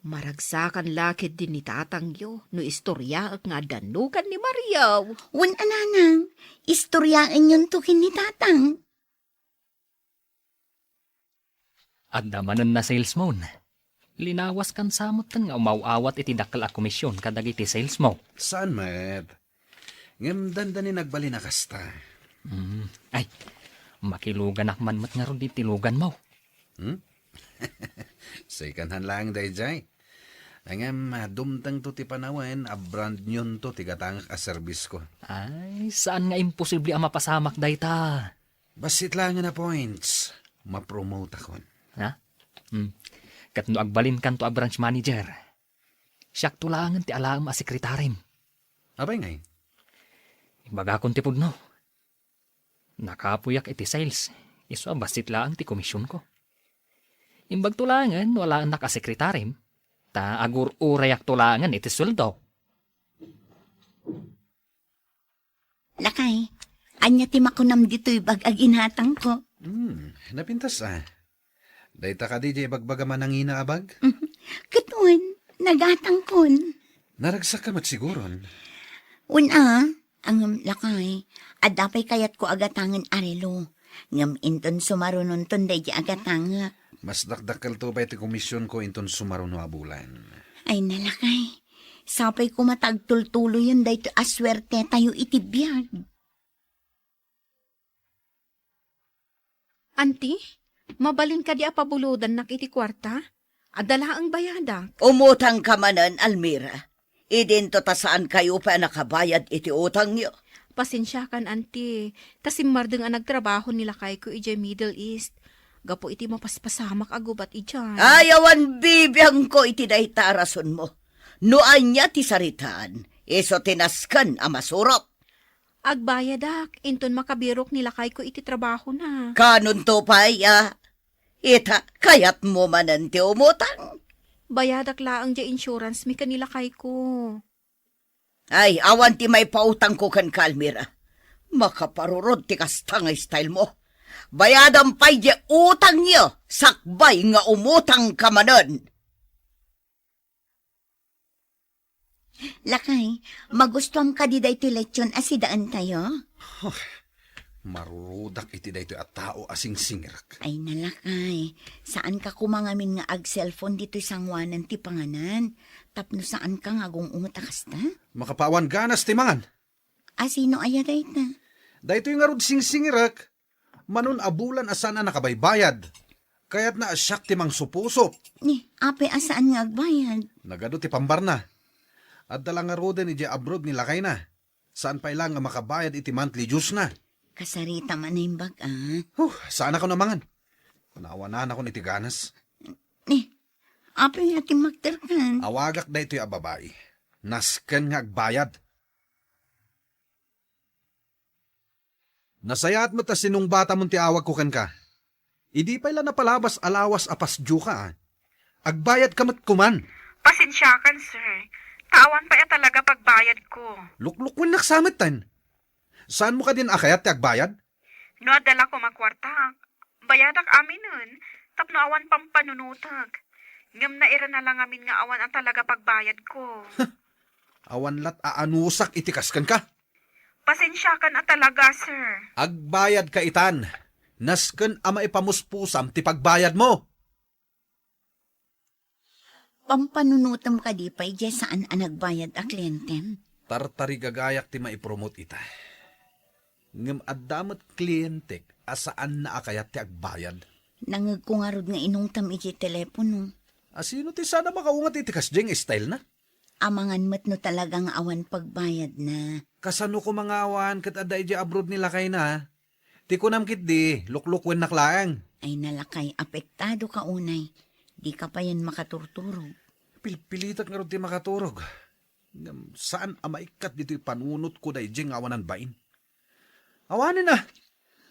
Maragsakan la ketdi ni tatangyo no istoriaek nga adda nugan ni Mario. Wen a, nanang, istoriaenyonto ken ni tatang. Adda manen a salesmo. Linawas kan sa metten nga umaw-awat iti dakkel a komisyon kadagiti salesmo. Saan met? Ngem dandanin agbalin a kasta. Mm. Ay, makiluganak man met ngarud iti luganmo. Hmm? Second hand laeng daydiay. Ngem, dumtengto ti panawen a brand new-nto ti gatangek a serbisko. Ay, saan nga imposible a mapasamak dayta. Bassit laengen a points, mapromote akon. Ha? Hmm. Ket no agbalinkanto a branch manager, siakto laengen ti alaem a sekretarim. Apay ngay? Ibagakon ti pudno. Nakapuyak iti sales, isu a bassit laeng ti komisionko. Imbagto laengen no alaennak a sekretarim, ta agur-urayakto laengen iti sueldo. Lakay, ania ti makunam ditoy bag a ginatangko? Hmm, napintas a. Dayta kadi diay ibagbagam a nangina a bag? Ket wen, nagatangkon. Naragsakka met siguron. Wen a, ngem lakay, adda pay kayatko a gatangen a relo. Ngem inton sumarunonton daydiay a gatangek. Mas dakdakkelto pay ti komisionko inton sumaruno a bulan. Ay, nalakay. Sapay koma ta agtultuloyen daytoy a suertetayo iti biag. Anti, mabalin kadi a pabulodannak iti kuarta? Adda laeng bayadak. Umutangka manen, Almira. Idinto ta saankayo pay a nakabayad iti utangyo. Pasensiakan, anti, ta simmardeng a nagtrabaho ni lakayko idiay Middle East. Gapu iti mapaspasamak a gubat idiay. Ay, awan bibiangko iti dayta a rasonmo. No ania ti saritaan, isu ti nasken a masurot. Agbayadak, inton makabirok ni lakayko iti trabahona. Kanonto pay a? Ita, kayatmo manen ti umutang? Bayadak laeng diay insurance mi ken ni lakayko. Ay, awan ti maipautangko kenka, Almira. Makaparurod ti kasta nga style mo. Bayadam pay diay utangyo, sakbay nga umutangka manen. Lakay, magustuam kadi daytoy lechon a sidaentayo? Huh, marurudak iti daytoy a tao a singsingirak. Ay, nalakay. Saanka koma ngamin nga ag-cellphone ditoy sangoanan ti panganan. Tapno saanka nga agung-unget a kasta? Makapawan ganas ti mangan. A, sino aya dayta? Daytoy ngarud singsingirek, manon a bulan a saan a nakabaybayad. Kayatna a siak ti mangsupusup. Ni, apay a saan nga agbayad? Nagadu ti pambarna. Adda la ngaruden idiay abroad ni lakayna. Saan pay laeng a makabayad iti monthly dues na. Kasarita man naimbag, a. Huh, saan ako namangan. Naawanan ako iti ganas. Ni, apay nga timmakderkan? Awagak daytoy a babai. Nasken nga agbayad. Nasayaat met a sinungbatamon ti awagko kenka. Idi pay la napalabas a lawas a pasdioka, a. Agbayadka met koman. Pasensiakan, sir. Ta awan pay a talaga pagbayadko. Luklukuennak sa metten. Saanmo kadin a kayat ti agbayad? No adda la koma kuarta, bayadak aminen, tapno awan pampanunotek. Ngem nairana la ngamin nga awan a talaga pagbayadko. Awan lat a anusak iti kas kenka. Pasensiakan a talaga, sir. Agbayadka itan. Nasken a maipamuspusam ti pagbayadmo. Pampanunotem kadi pay diay saan a nagbayad a klientem? Tartarigagayak ti maipromote ita. Ngem adda met klientek a saanna a kayat ti agbayad. Nangngegko ngarud nga inungtem idiay telepono. A, sino ti saan a makaunget iti kasdiay nga style na? Amangan met no talaga nga awan pagbayadna. Kasano koma nga awan ket adda idiay abroad ni lakayna? Ti kunam ketdi, luklukuennak laeng. Ay, nalakay, apektado ka unay. Di ka payen makaturturog. Pilpilitek ngarud ti makaturog. Ngem saan a maikkat ditoy panunotko daydiay nga awanan bain. Awanen a,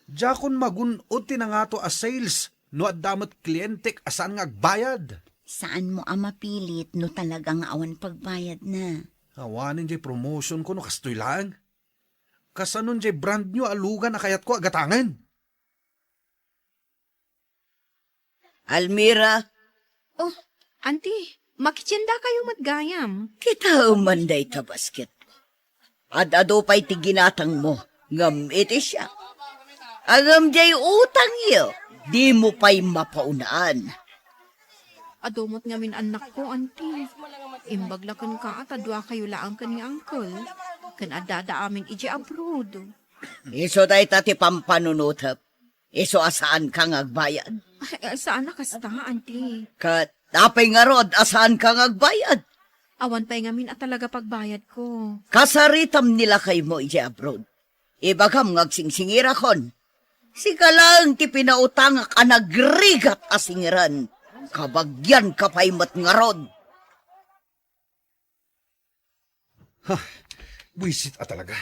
diakon magun-od ti nangato a sales no adda met klientek a saan nga agbayad. Saanmo a mapilit no talaga nga awan pagbayadna. Awanen diay promotionko no kastoy laeng. Kasanon diay brand new a lugan a kayatko a gatangen. Almira. Oh, Auntie, makitiendakayo met gayam. Kitaem man dayta basket. Ad-adu pay ti ginatangmo, ngem iti siak. Ngem diay utangyo, dimo pay mapaunaan. Adu met ngamin annakko, Auntie. Imbag la kenka ta duakayo laeng ken ni Uncle, ken addada amin idiay abroad. Isu dayta ti pampanunotek. Isu a saanka nga agbayad. Ay, saan a kasta, Auntie. Ket apay ngarud a saanka nga agbayad? Awan pay ngamin a talaga pagbayadko. Kasaritam ni lakaymo idiay abroad. Ibagam nga agsingsingirakon. Sika laeng ti pinautangak a nagrigat a singiren. Kabagianka pay met ngarud. Ha, buisit a talaga.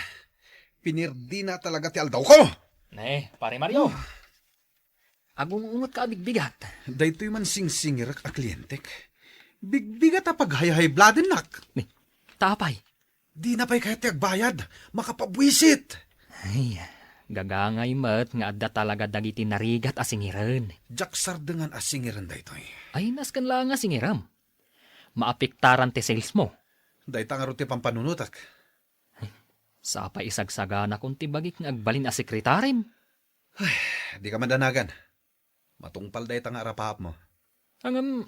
Pinirdina talaga ti aldawko. Ne, Pare Mario. Agungungot ka a bigbigat. Daytoy man singsingirek a klientek. Bigbigat a paghayhaybladennak. Ne, ta apay? Dina pay kayat ti agbayad. Makapabuisit. Ay, gagangay met nga adda talaga dagiti narigat a singiren. Diak sardengan a singiren daytoy. Ay, nasken la nga singirem. Maapektaran ti salesmo. Dayta ngarud ti pampanunotak. Sapay isagsaganakon ti bagik nga agbalin a sekretarim. Ay, dika madanagan. Matungpal dayta nga arapapmo. Ngem,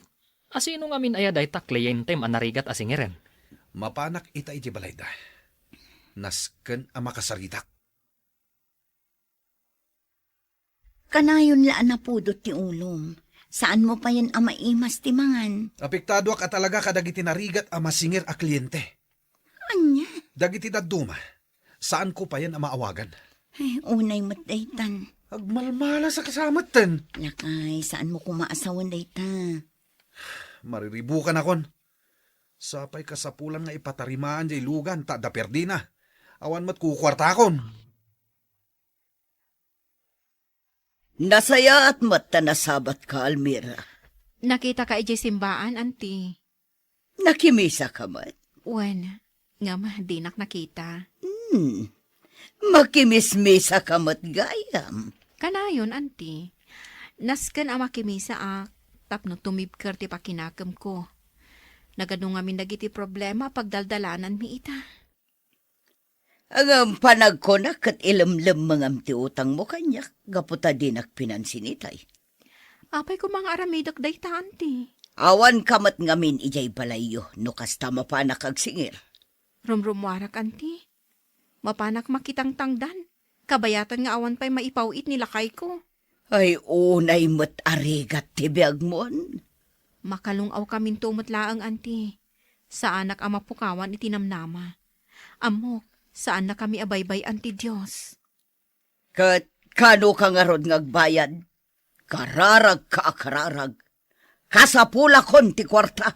asino ngamin aya dayta klientem a narigat a singiren? Mapanak ita iti balayda. Nasken a makasaritak. Kanayon la a napudot ti ulom. Saanmo payen a maimas ti mangan. Apektadoak a talaga kadagiti narigat a masingir a kliente. Ania? Dagiti dadduma, saanko payen a maawagan. Ay, unay met daytan. Agmalmalas a kasametten. Lakay, saanmo koma a sawen dayta? Mariribukanakon. Sapay kasapulan nga ipatarimaan jay lugan ta adda perdina. Awan met kukuartakon. Nasayaat met ta nasabatka, Almira. Nakitaka idiay simbaan, Auntie. Nakimisaka met? Wen, ngem dinak nakita. Hmm. Makimismisaka met gayam. Kanayon, Auntie. Nasken a makimisaak tapno tumibker ti pakinakemko. Nagadu ngamin dagiti problema a pagdaldalananmi ita. Ngem panagkunak ket ilemlemmengam ti utangmo kaniak gapu ta dinak pinansin itay. Apay koma nga aramidek dayta, Auntie? Awanka met ngamin idiay balayyo no kasta mapanak agsingir. Rumrummuarak, Auntie. Mapanak makitangtangdan. Kabayatan nga awan pay maipaw-it ni lakayko. Ay, unay met a rigat ti biagmon. Makalung-awkaminto met laeng, anti. Saanak a mapukawan iti namnama. Ammok, saannakami a baybay-an ti Dios. Ket kano ka ngarud nga agbayad? Kararagka a kararag. Kasapulakon ti kuarta.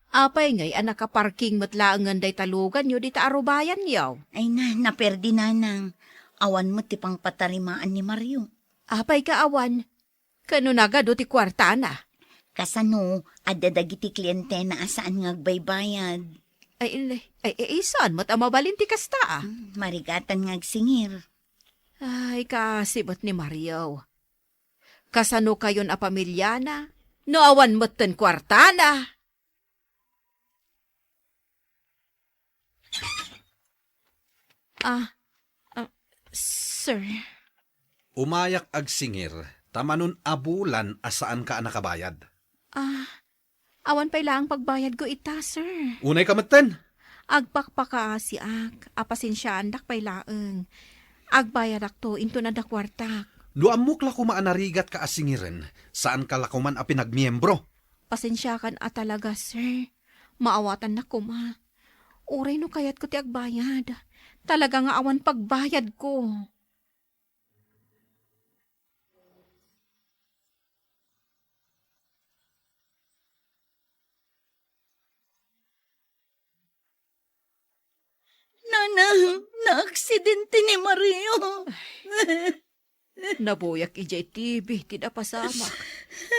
Apay ngay a nakaparking met laengen dayta luganyo dita arubayanyo? Ay na, naperdi, nanang. Awan met ti pangpatarimaan ni Mario. Apay nga awan? Ken no nagadu ti kuartana? Kasano, adda dagiti klientena a saan nga agbaybayad. Ay, ay, ay, ay, saan met a mabalin ti kasta, a? Hmm, marigatan nga agsingir. Ay, kaasi met ni Mario. Kasano kayon a pamiliana no awan metten kuartana? Ah, ah, sir. Umayak agsingir, ta manon a bulan a saanka a nakabayad. Ah, awan pay laeng pagbayadko ita, sir. Unay ka metten? Agpakpakaasiak, a pasensiaandak pay laeng. Agbayadakto inton adda kuartak. No ammok la koma a narigatka a singiren, saanka la koman a pinagmiembro. Pasensiakan a talaga, sir. Maawatannak koma. Uray no kayatko ti agbayad. Talaga nga awan pagbayadko. Nanang, naaksidente ni Mario. Nabuyak idiay T V ti napasamak.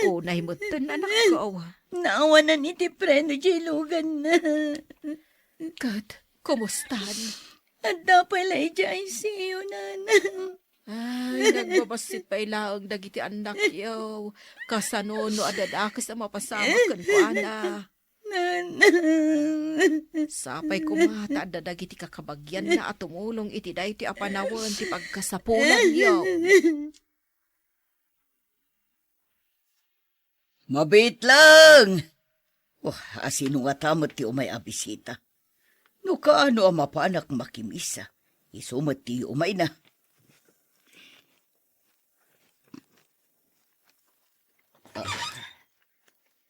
Unay metten, anakko. Naawanan iti preno diay luganna. Ket, kumustan? Adda pay la idiay I C U, nanang. Ay, nagbabassit pay laeng dagiti annakyo. Kasano no adda dakes a mapasamak kenkuana? Nanang. Sapay koma ta adda dagiti kakabagianna a tumulong iti daytoy a panawen ti pagkasapulanyo. Mabiit lang! Oh, asino ngata met ti umay a bisita? No kaano a mapanak makimisa, isu met ti umayna.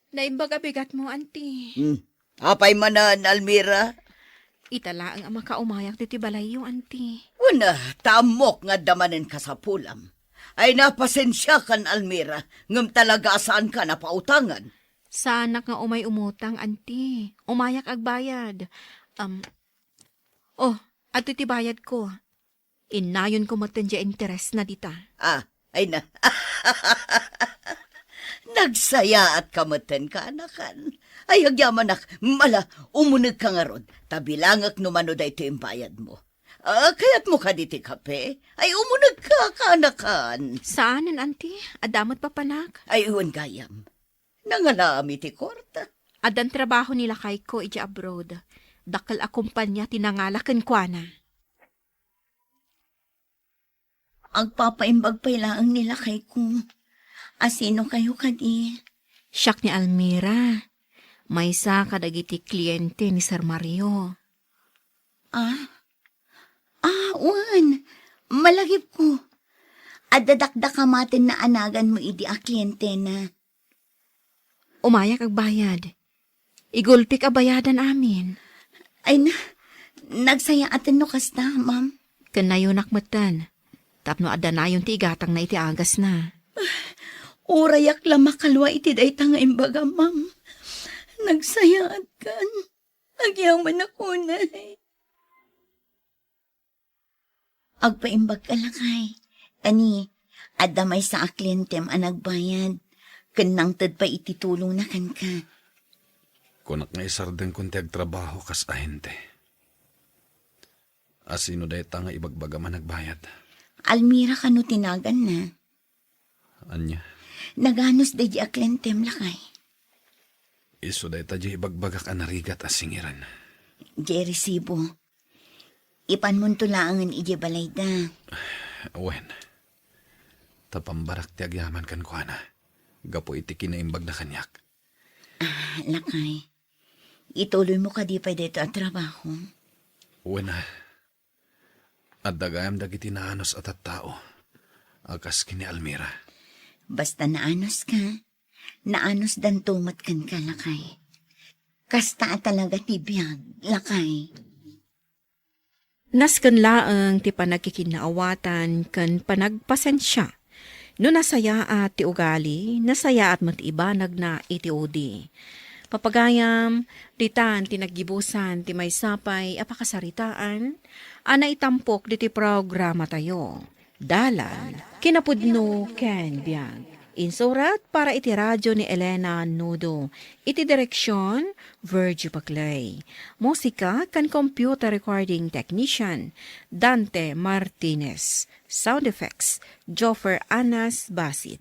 Naimbag a bigatmo, anti. Hmm. Apay manen, Almira? Ita laeng a makaumayak ditoy balayyo, anti. Wen, ta ammok nga adda manen kasapulam. Ay, napasensiakan, Almira, ngem talaga a saanka napautangan. Saanak nga umay umutang, anti. Umayak agbayad. Am, oh, adtoy ti bayadko. Innayonko metten diay interesna dita. Ah, ay na. Nagsayaatka metten, kaanakan. Ay, agyamanak, ala, umunegka ngarud, ta bilangek no mano daytoy imbayadmo. Ah, kayatmo kadi ti kape? Ay, umunegka, kaanakan. Saanen, anti. Adda met papanak. Ay, wen gayam. Nangalaami ti kuarta. Addan trabaho ni lakayko idiay abroad. Dakkel a kompania ti nangala kenkuana. Agpapaimbag pay laeng ni lakayko. Asino kayo kadi? Siak ni Almira. Maysa kadagiti kliente ni Sir Mario. Ah? Ah, wen. Malagipko. Adda dakdakamaten naanaganmo idi a klientena. Umayak agbayad. Igulpik a bayadan amin. Ay na, nagsayaat no kasta, ma'am. Ken nayonak metten, tapno adda nayon ti igatangna iti agasna. Urayak la makalua iti dayta nga imbagam, ma'am. Nagsayaatkan. Agyamanak unay. Agpaimbagka, lakay. Kani, adda maysa a klientem a nagbayad, ken nangted pay iti tulongna kenka. Kunak nga isardengkon ti agtrabaho kas ahente. Asino dayta nga ibagbagam a nagbayad? Almira kano ti naganna? Ania? Naganus daydi a klientem, lakay. Isu dayta di ibagbagak a narigat a singiran. Di resibo. Ipanmonto laengen idiay balayda. Wen, ta pambarak ti agyaman kenkuana gapu iti kinaimbagna kaniak. Ah, lakay. Ituloymo kadi pay daytoy a trabaho? Wen, adda gayam dagiti naanus a tattao a kas ken ni Almira. Basta naanuska, naanusdanto met kenka, lakay. Kasta a talaga ti biag, lakay. Nasken laeng ti panagkikinnaawatan ken panagpasensia. No nasayaat ti ugali, nasayaat met ti ibanagna iti udi. Papagayam, ditan ti naggibusan ti maysa pay a pakasaritaan a naitampok ditoy programatayo. Dalan, kinapudno ken biag. Insurat para iti radio ni Elena Nudo. Iti direksion, Virgie Paclay. Musika ken computer recording technician, Dante Martinez. Sound effects, Joffer Anas Basit.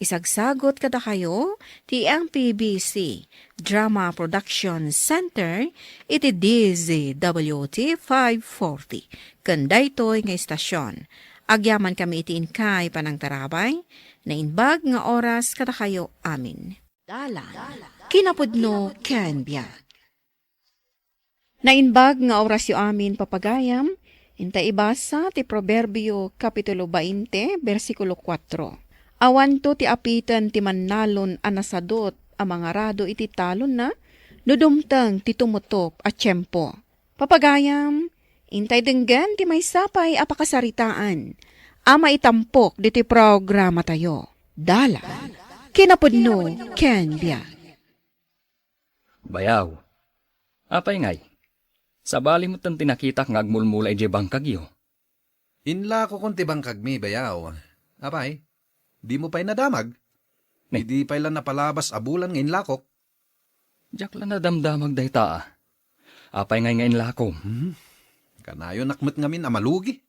Isagsagot kadakayo ti M P B C Drama Production Center iti D Z W T five forty. Ken daytoy nga istasyon, agyamankami iti inkay panangtarabay, naimbag nga oras kadakayo amin. Dalan. Kinapudno ken biag. Naimbag nga orasyo amin, papagayam, inta ibasa ti Proverbio, Kapitulo bainte, bersikulo kuatro. Awanto ti apiten ti mannalon a nasadut a mangarado iti talonna no dumteng ti tumutop a tiempo. Papagayam, intay denggen ti maysa pay a pakasaritaan a maitampok ditoy programatayo. Dalan, kinapudno, ken biag. Bayaw. Apay ngay? Sabali met ti nakitak nga agmulmula idiay bangkagyo. Inlakokon ti bangkagmi, bayaw. Apay, dimo pay nadamag? Ne. Idi pay la napalabas a bulan nga inlakok. Diak la nadamdamag dayta, a. Apay ngay nga inlakom? Hmm. Kanayonak met ngamin a malugi.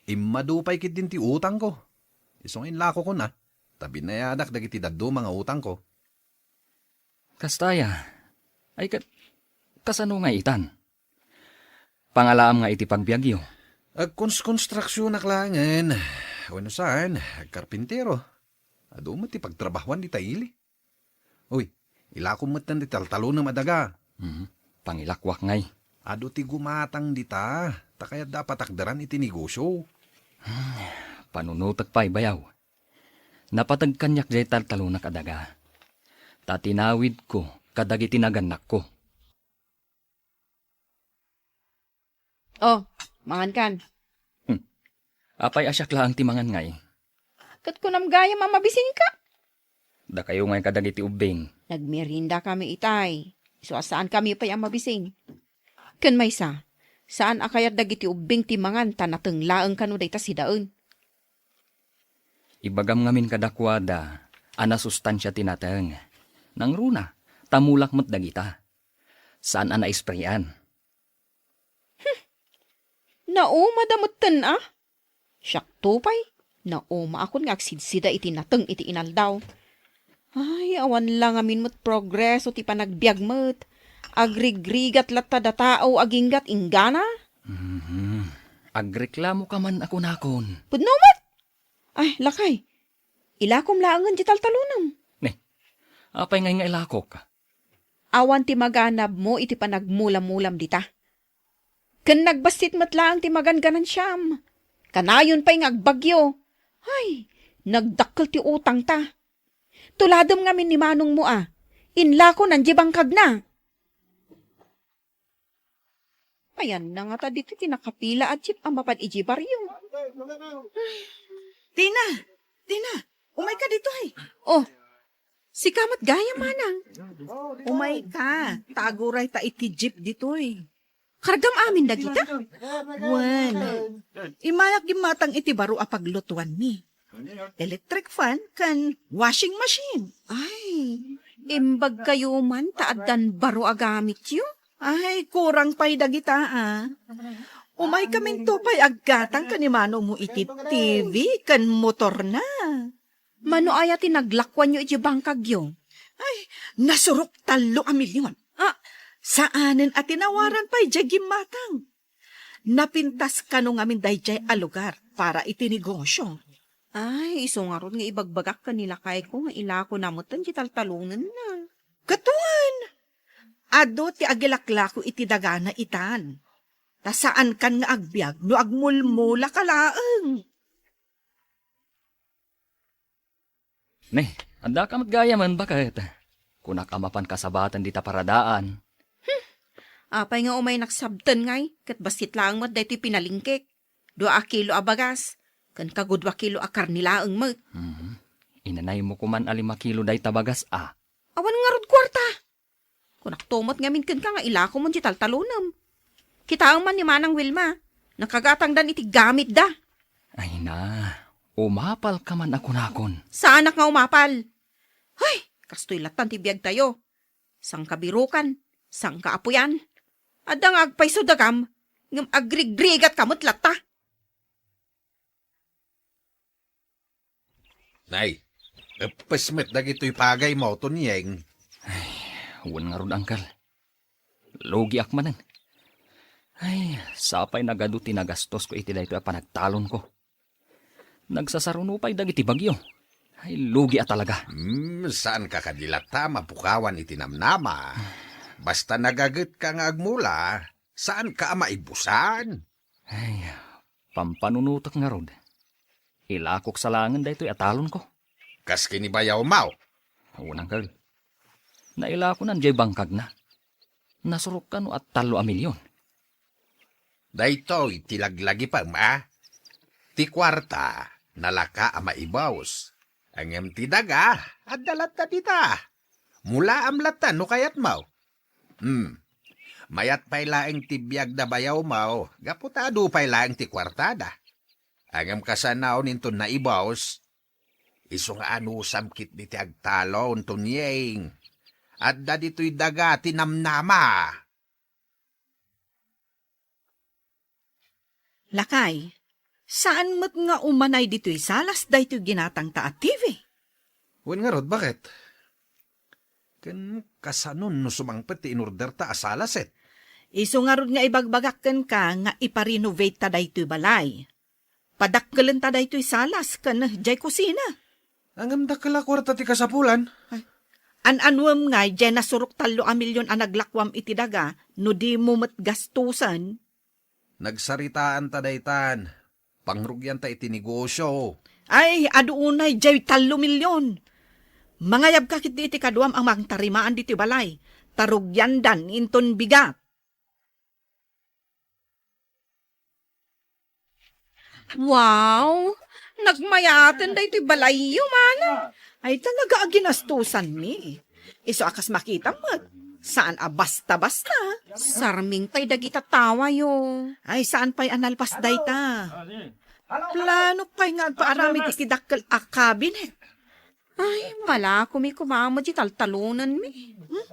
Immadu pay ketdin ti utangko. Isu nga inlakokon, a. Ta binayadak dagiti dadduma nga utangko. Kasta aya. Ay, ket, kasano nga itan? Pangalaam nga iti pagbiagyo? Agkons-konstruksionak laengen. Wenno saan, agkarpintero. Adu met ti pagtrabahuan dita ili. Uy, ilakom metten ti taltalonem a daga. Mhm. Pangilakwak ngay. Adu ti gumatang dita, ta kayatda a patakderan iti negosio. Hmm, panunotek pay, bayaw. Napateg kaniak jay taltalonak a daga. Ta tinawidko kadagiti nagannakko. Oh, mangankan. Hmm. Apay a siak laeng ti mangan ngay? Ket kunam gayam a mabisingka? Dakayo ngay kadagiti ubbing. Nagmeriendakami itay. Isu a saankami pay a mabising. Ken maysa, saan a kayat dagiti ubbing ti mangan ta nateng laeng kano dayta sidaen. Ibagam ngamin kadakuada a nasustansia ti nateng. Nangruna, ta mulak met dagita. Saan a naisprayan. Hmm. Naumada metten, a? Siakto pay, naumaakon nga agsidsida iti nateng iti inaldaw. Ay, awan la ngamin met progreso ti panagbiag met. Agrigrigat latta datao aginggat inggana. Mhm. Agreklamoka man a kunakon. Pudno met! Ay, lakay, ilakom laengen ti taltalonem. Ne, apay ngay nga ilakok? Awan ti maganabmo iti panagmulamulam dita. Ken nagbassit met laeng ti maganganansiam. Kanayon pay nga agbagyo. Ay, nagdakkel ti utangta. Tuladem ngamin ni manongmo a. Inlakonan diay bangkagna. Ayanna ngata ditoy ti nakapila a jeep a mapan idiay barrio. Tina! Tina! Umayka ditoy! Oh, sika met gayam, manang. Umayka, ta agurayta iti jeep ditoy. Kargam amin dagita? Wen, immayak gimmatang iti baro a paglutuanmi. Electric fan ken washing machine. Ay, imbagkayo man ta addan baro a gamityo? Ay, kurang pay dagita, a. Umaykaminto pay aggatang ken ni manongmo iti T V ken motorna. Mano aya ti naglakuanyo idiay bangkagyo? Ay, nasurok tallo a milyon. Ah, saanen a tinawaran pay diay gimmatang. Napintas kano ngamin daydiay a lugar para iti negosyo. Ay, isu ngarud nga ibagbagak ken ni lakayko nga ilakona metten ti taltalonenna. Ket wen, adu ti agilaklako iti dagana itan. Ta saankan nga agbiag no agmulmula ka laeng. Ne, addaka met gayamen, baket. Kunak a mapan kasabaten dita paradaan. Apay nga umay naksabten ngay, ket bassit laeng met daytoy pinalingkek. Dua a kilo a bagas, ken kagudua kilo a karne laeng met. Mhm. Inanaymo koman a lima kilo dayta bagas, a. Awan ngarud kuarta. Kunakto met ngamin kenka nga ilakomon diay taltalonem. Kitaem man ni Manang Wilma, nakagatangdan iti gamitda. Ay na, umapalka man a kunakon. Saanak nga umapal. Hay, kastoy lattan ti biagtayo. Sangkabirukan, sangkaapuyan. Adda nga agpayso dagam, ngem agrigrigatka met latta. Nay, eppes met dagitoy pagaymo, Tonyeng. Ay, wen ngarud, Angkel. Lugiak manen. Ay, sapay nagadu ti nagastosko iti daytoy a panagtalonko. Nagsasaruno pay dagiti bagyo. Ay, lugi a talaga. Hmm, saanka kadi latta mapukawan iti namnama. Basta nagagetka nga agmula, saanka a maibusan. Ay, pampanunotek ngarud. Ilakok sa laengen daytoy a talonko. Kas ken ni bayawmo? Wen, Angkel. Nailakonan diay bangkagna. Nasurok kano a tallo a milyon. Daytoy ti laglagipem, a? Ti kuarta, nalaka a maibus. Ngem ti daga, adda latta dita. Mulaam latta no kayatmo. Hmm. Mayat pay laeng ti biag da bayawmo, gapu ta adu pay laeng ti kuartada. Ngem kasano inton naibus, isu nga anusam ketdi ti agtalon, Tonyeng. Adda ditoy daga ti namnama. Lakay, saan met nga umanay ditoy salas daytoy ginatangta a T V? Wen ngarud, baket? Ken kasanon no sumangpet ti inorderta a salaset? Isu ngarud nga ibagbagak kenka nga ipa-renovate ta daytoy balay. Padakkelenta daytoy salas ken diay kusina. Ngem dakkel a kuarta ti kasapulan. Ay, an-anuem ngay diay nasurok tallo a milyon a naglakuam iti daga no dimo met gastusen? Nagsaritaanta daytan. Pangrugianta iti negosio. Ay, adu unay diay tallo milyon. Mangayabka ketdi iti kaduam a mangtarimaan ditoy balay. Ta rugiandan inton bigat. Wow! Nagmayaten daytoy balayyo, mana. Ay, talaga a ginastusanmi. Isu a kas makitam met, saan a basta-basta. Sarming pay dagita tawayo. Ay, saan pay a nalpas dayta. Plano pay nga agpaaramid iti dakkel a cabinet. Ay, malakomi koma met diay taltalonenmi. Hmm?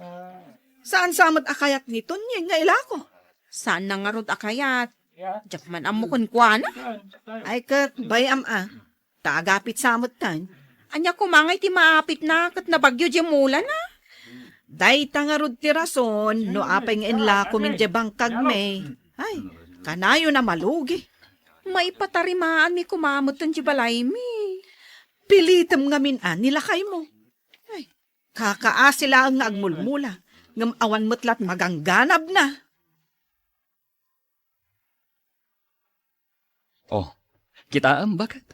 Saan sa met a kayat ni Tonyeng nga ilako? Saan na ngarud a kayat? Diak man ammo kenkuana. Ay, ket, bay-am a. Ta agapit sa met tan. Ania koma nga iti maapitna ket nabagyo diay mulana? Dayta ngarud ti rason no apay nga inlakomin diay bangkagmi. Ay, kanayon a malugi. Maipatarimaanmi koma met diay balaymi. Pilitem ngamin a ni lakaymo. Ay, kakaasi laeng nga agmulmula, ngem awan met lat magangganabna. Oh, kitaem, baket?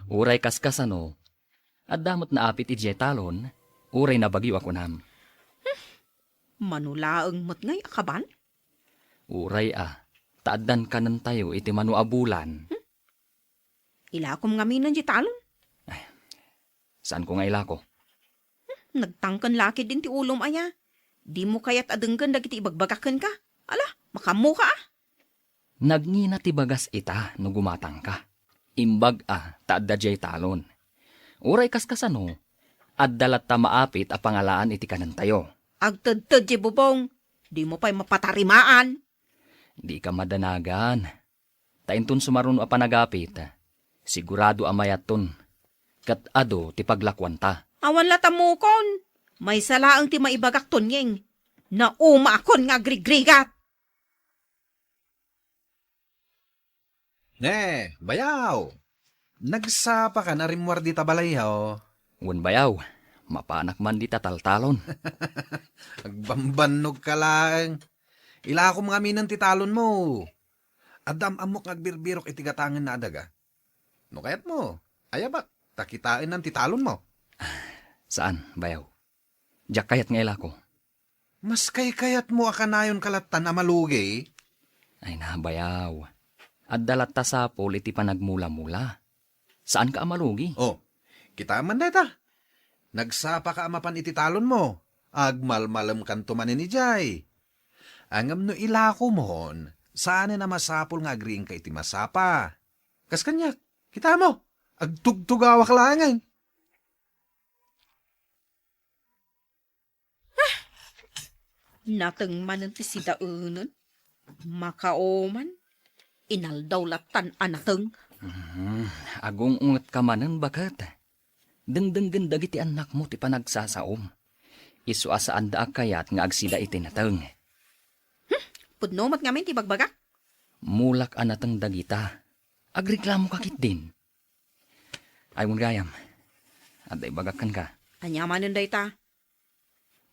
Uray kaskasano, adda met naapit idiay talon, uray nabagyo a kunam. Mano laeng met ngay a kaban? Uray a, ta addan kanentayo iti mano a bulan. Hmm? Ilakom ngaminen diay talon? Ay, saanko nga ilako? Hmm, nagtangken la ketdin ti ulom aya. Dimo kayat a denggen dagiti ibagbagak kenka? Ala, makaammoka a. Nagngina ti bagas ita no gumatangka. Imbag a, ta adda diay talon. Uray kaskasano, adda latta maapit a pangalaan iti kanentayo. Agtedted diay bubong, dimo pay mapatarimaan. Dika madanagan. Ta inton sumaruno a panagapit, sigurado a mayatton, ket adu ti paglakuanta. Awan la ta mukon. Maysa laeng ti maibagak, Tonyeng. Naumaakon nga agrigrigat. Ne, bayaw. Nagsapaka a rimmuar dita balayyo? Wen, bayaw. Mapanak man dita taltalon. Agbambannog ka laeng. Ilakom ngaminen ti talonmo. Adda am-ammok nga agbirbirok iti gatangenna a daga. No kayatmo, ayabak, ta kitaennan ti talonmo. Saan, bayaw. Diak kayat nga ilako. Mas kaykayatmo a kanayonka lattan a malugi? Ay na, bayaw. Adda latta sapul iti panagmula-mula. Saanka a malugi. Oh, kitaem man dayta. Nagsapaka a mapan iti talonmo. Agmalmalemkanto manen idiay. Ngem no ilakomon, saanen a masapul nga agriingka iti masapa. Kas kaniak, kitamo, agtugtugawak laengen. Nateng manen ti sidaenen. Makaoman, inaldaw lattan a nateng. Mhm. Agung-ungetka manen, baket. Dengdenggen dagiti annakmo ti panagsasaom. Isu a saanda a kayat nga agsida iti nateng. Hmm, pudno met ngamin ti bagbagak. Mulak a nateng dagita. Agreklamoka ketdin. Ay, wen gayam. Adda ibagak kenka. Ania manen dayta?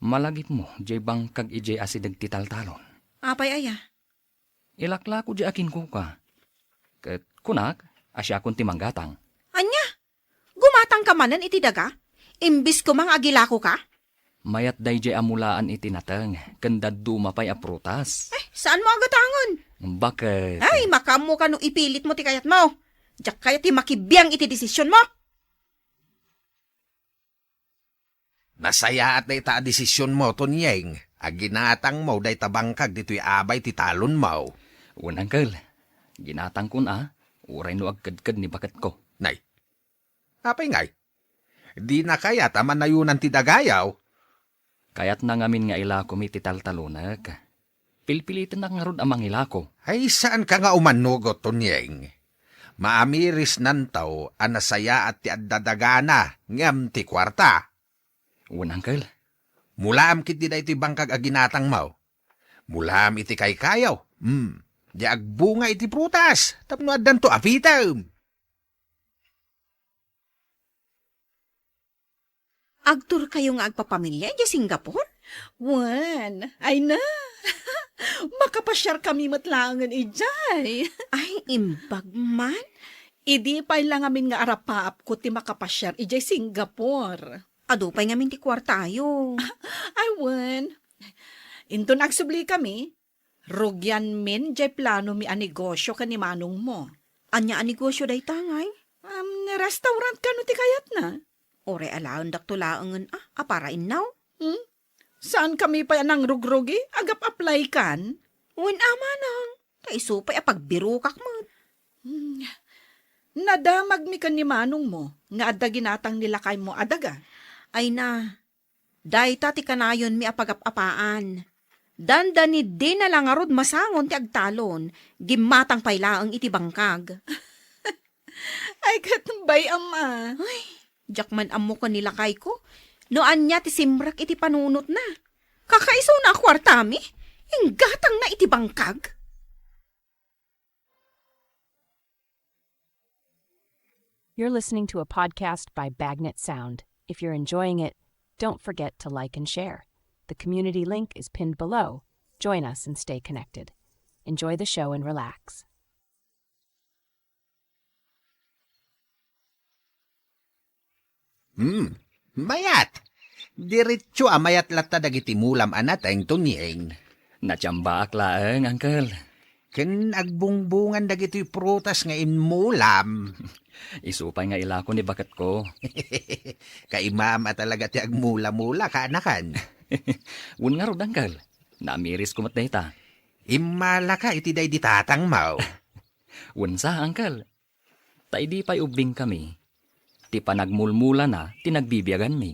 Malagipmo, diay bangkag idiay asideg ti taltalon. Apay aya? Ilaklako diay akinkuka. Ket kunak, a siakon ti manggatang. Ania? Gumatangka manen iti daga? Imbis koma nga agilakoka? Mayat daydiay a mulaan iti nateng, ken dadduma pay a prutas. Eh, saanmo a gatangen? Baket? Ay, makaammoka no ipilitmo ti kayatmo. Diak kayat ti makibiang iti desisionmo. Nasayaat dayta a desisionmo, Tonyeng, a ginatangmo dayta bangkag ditoy abay ti talonmo. Wen, uncle. Ginatangkon a, uray no agkedked ni baketko. Nay, apay ngay? Dina kayat a manayonan ti dagayaw? Kayatna ngamin nga ilakom iti taltalonek. Pilpilitennak ngarud a mangilako. Ay, saanka nga umanugot, Tonyeng. Maamirisnanto a nasayaat ti adda dagana ngem ti kuarta. Wen, uncle. Mulaam ketdi daytoy bangkag a ginatangmo. Mulaam iti kaykayaw. Hmm. Di agbunga iti prutas tapno addanto apitem. Agturkayo nga agpapamilia idiay Singapore? Wen, ay na. Makapasiarkami met laengen idiay. Ay, imbag man. Idi pay la ngamin nga arapaapko ti makapasiar idiay Singapore. Adu pay ngamin ti kuartayo. Ay, wen. Inton agsublikami, rugianmin diay planomi a negosio ken ni manongmo. Ania a negosio dayta, ngay? Um, restaurant kano ti kayatna? Uray alaendakto laengen a, a para innaw. Hmm? Saankami pay a nangrugrugi? Agap-applykan? Wen a manang, ta isu pay a pagbirokak met. Hmm. Nadamagmi ken ni manongmo nga adda ginatang ni lakaymo a daga. Ay na, dayta ti kanayonmi a pagap-apaan. Dandani dina la ngarud masangon ti agtalon, gimmatang pay laeng iti bangkag. Ay, ket bay-am a. Ay, diak man ammo ken ni lakayko no ania ti simrek iti panunotna. Kakaisuna a kuartami, inggatangna iti bangkag. You're listening to a podcast by Bagnet Sound. If you're enjoying it, don't forget to like and share. The community link is pinned below. Join us and stay connected. Enjoy the show and relax. Hmm, mayat. Diretso a mayat latta dagiti mulam a nateng, Tonyeng. Natiambaak laeng, uncle. Ken agbungbungan dagitoy prutas nga immulam. Isu pay nga ilako ni baketko. Kaimam a talaga ti agmula-mula, kaanakan. Wen ngarud, uncle. Naamirisko met dayta. Immalaka iti daydi tatangmo. Wen sa, uncle. Ta idi pay ubbingkami, ti panagmulmulana ti nagbibiaganmi.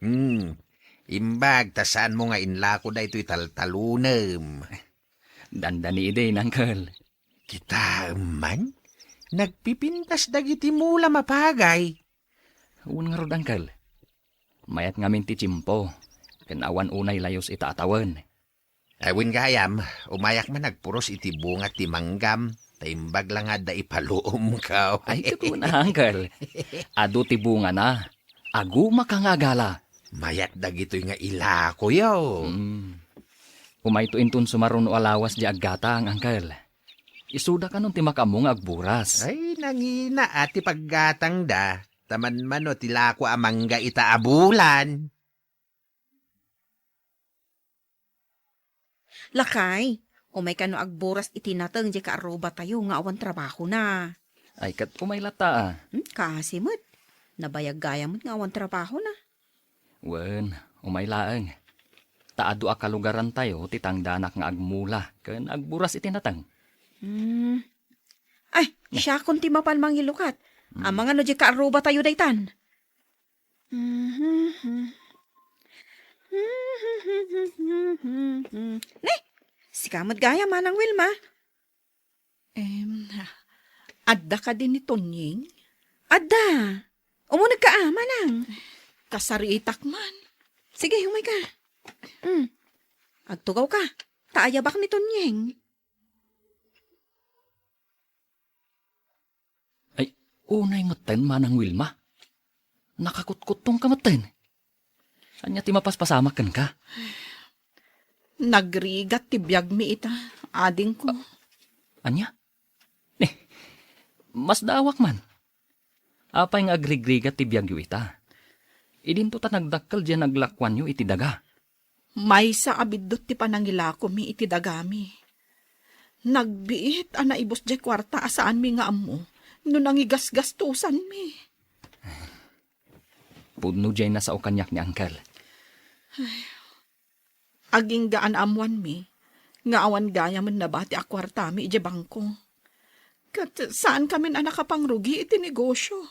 Hmm, imbag ta saanmo nga inlako daytoy taltalonem. Dandani idi, uncle. Kitaem man, nagpipintas dagiti mulam a pagay. Wen ngarud, uncle. Mayat ngamin ti tiempo, ken awan unay layus ita a tawen. Ay, wen gayam, umayak man agpuros iti bunga ti manggam, ta imbag la nga adda ipaluomko. Ay, ket wen, uncle. Adu ti bungana. Agumaka nga agala. Mayat dagitoy nga ilakoyo. Hmm. Umayto inton sumaruno a lawas di aggatang, uncle. Isuda kanon ti makaammo nga agburas? Ay, nangina a ti paggatangda. Taman mano ti lako a mangga ita a bulan. Lakay, umay kano agburas iti nateng diay kaarrubatayo nga awan trabahona. Ay, ket umay latta, a. Hmm, kasi met. Nabayag gayam met nga awan trabahona. Wen, umay laeng. Ta adu a kalugarantayo ti tangdanak nga agmula ken agburas iti nateng. Hmm. Ay, siakon ti mapan mangilukat. Hmm. Amangan no diay kaarrubatayo daytan. Ne, sika met gayam, Manang Wilma. Em, adda kadi ni Tonying? Adda. Umunegka a, Manang. Kasaritak man. Sige, umayka. Mm. Agtugawka. Ta ayabak ni Tonying. Ay, unay metten, Manang Wilma. Nakakutkuttongka metten. Ania ti mapaspasamak kenka? Nagrigat ti biagmi ita, adingko. Ania? Ne, masdaawak man. Apay nga agrigrigat ti biagyo ita? Idinto ta nagdakkel diay naglakuanyo iti daga. Maysa a biddut ti panangilakomi iti dagami. Nagbiit a naibus diay kuarta a saanmi nga ammo no nangigasgastosanmi. Pudno diay nasao kaniak ni Uncle. Agingga a naammoanmi nga awan gayamen nabati a kuartami idiay bangko. Ket saankamin a nakapangrugi iti negosio.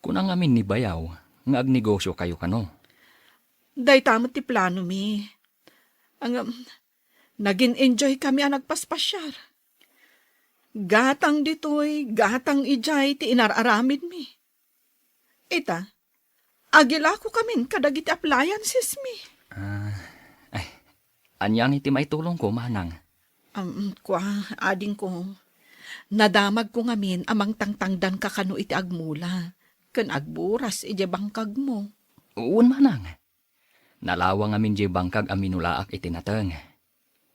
Kuna ngamin ni Bayaw nga agnegosiokayo kano? Dayta met ti planomi. Ngem, nagin-enjoykami a nagpaspasiar. Gatang ditoy, gatang idiay ti inar-aramidmi. Ita, agilakokamin kadagiti appliancesmi. Ah, ay, ania ngay ti maitulongko, Manang? Am, kua, adingko, nadamagko ngamin a mangtangtangdanka kano iti agmula ken agburas idiay bangkagmo. Wen, Manang. Nalawa ngamin diay bangkag a minulaak iti nateng.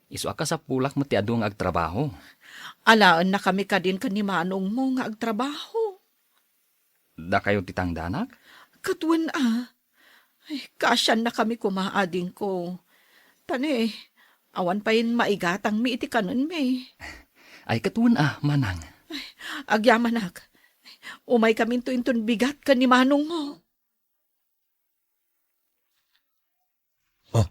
Isu a kasapulak met ti adu nga agtrabaho. Alaennakami kadin ken ni manongmo nga agtrabaho. Dakayo ti tangdanak? Ket wen a. Ay, kaasiannakami koma, adingko. Ta ne, awan pay maigatangmi iti kanenmi. Ay, ket wen a, Manang. Ay, agyamanak. Umaykaminto inton bigat ken ni manongmo. Oh,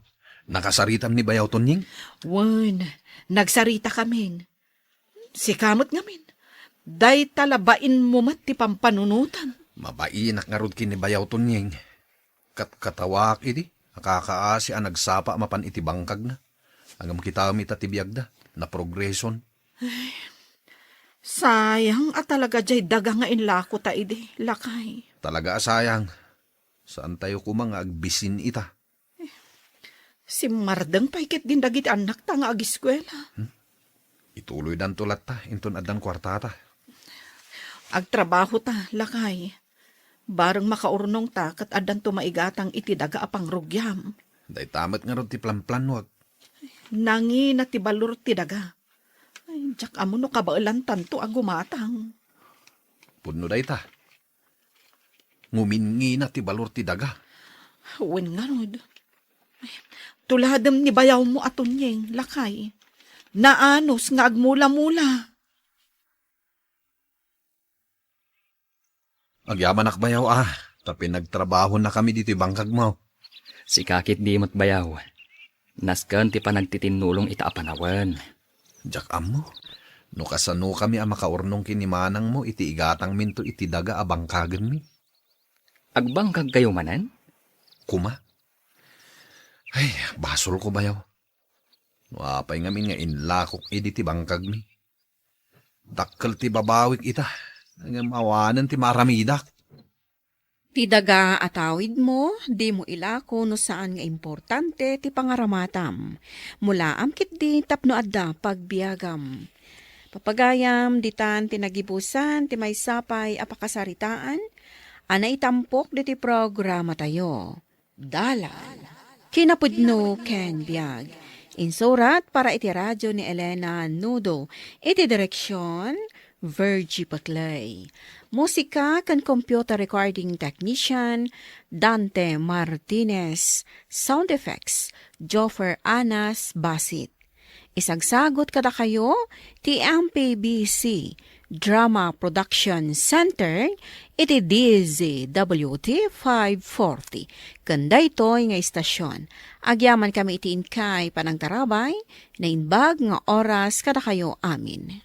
nakasaritam ni Bayaw Tonying? Wen, nagsarita kamin. Sika met ngamin. Dayta la bainmo met ti pampanunotam. Mabainak ngarud ken ni Bayaw Tonying. Katkatawaak idi, a kakaasi a nagsapa a mapan iti bangkagna. Ngem kitaem ita ti biagda, naprogreson. Ay, sayang a talaga diay daga nga inlakota idi, lakay. Talaga a sayang. Saantayo koma nga agbisin ita. Simmardeng pay ketdin dagiti annakta nga agiskuela. Hmm? Ituloydanto latta inton addan kuartata. Agtrabahota, lakay. Bareng makaurnongta ket addanto maigatang iti daga a pangrugiam. Dayta met ngarud ti planplanuak. Nangina ti balor ti daga. Ay, diak ammo no kabaelantanto a gumatang. Pudno dayta. Nguminngina ti balor ti daga. Wen ngarud. Tuladem ni bayawmo a Tonying, lakay. Naanus nga agmula-mula. Agyamanak bayaw a, ta pinagtrabahonakami ditoy bangkagmo. Sika ketdi met bayaw. Nasken ti panagtitinnulong ita a panawen. Diak ammo no kasanokami a makaurnong ken ni manangmo iti igatangminto iti daga a bangkagenmi. Agbangkagkayo manen? Koma. Ay, basolko bayaw. No apay ngamin nga inlakok idi ti bangkagmi. Dakkel ti babawik ita, ngem awanen ti maaramidak. Ti daga a tawidmo, dimo ilako no saan nga importante ti pangaramatam. Mulaam ketdi tapno adda pagbiagam. Papagayam, ditan ti nagibusan ti maysa pay a pakasaritaan a naitampok ditoy programatayo. Dalan, kinapudno ken biag. Insurat para iti radyo ni Elena Nudo. Iti direksyon, Virgie Paclay. Musika ken computer recording technician, Dante Martinez. Sound effects, Joffer Anas Basit. Isagsagot kadakayo ti M P B C Drama Production Center iti D Z W T five forty. Ken daytoy nga istasyon, agyaman kami iti inkay panangtarabay, naimbag nga oras kadakayo amin.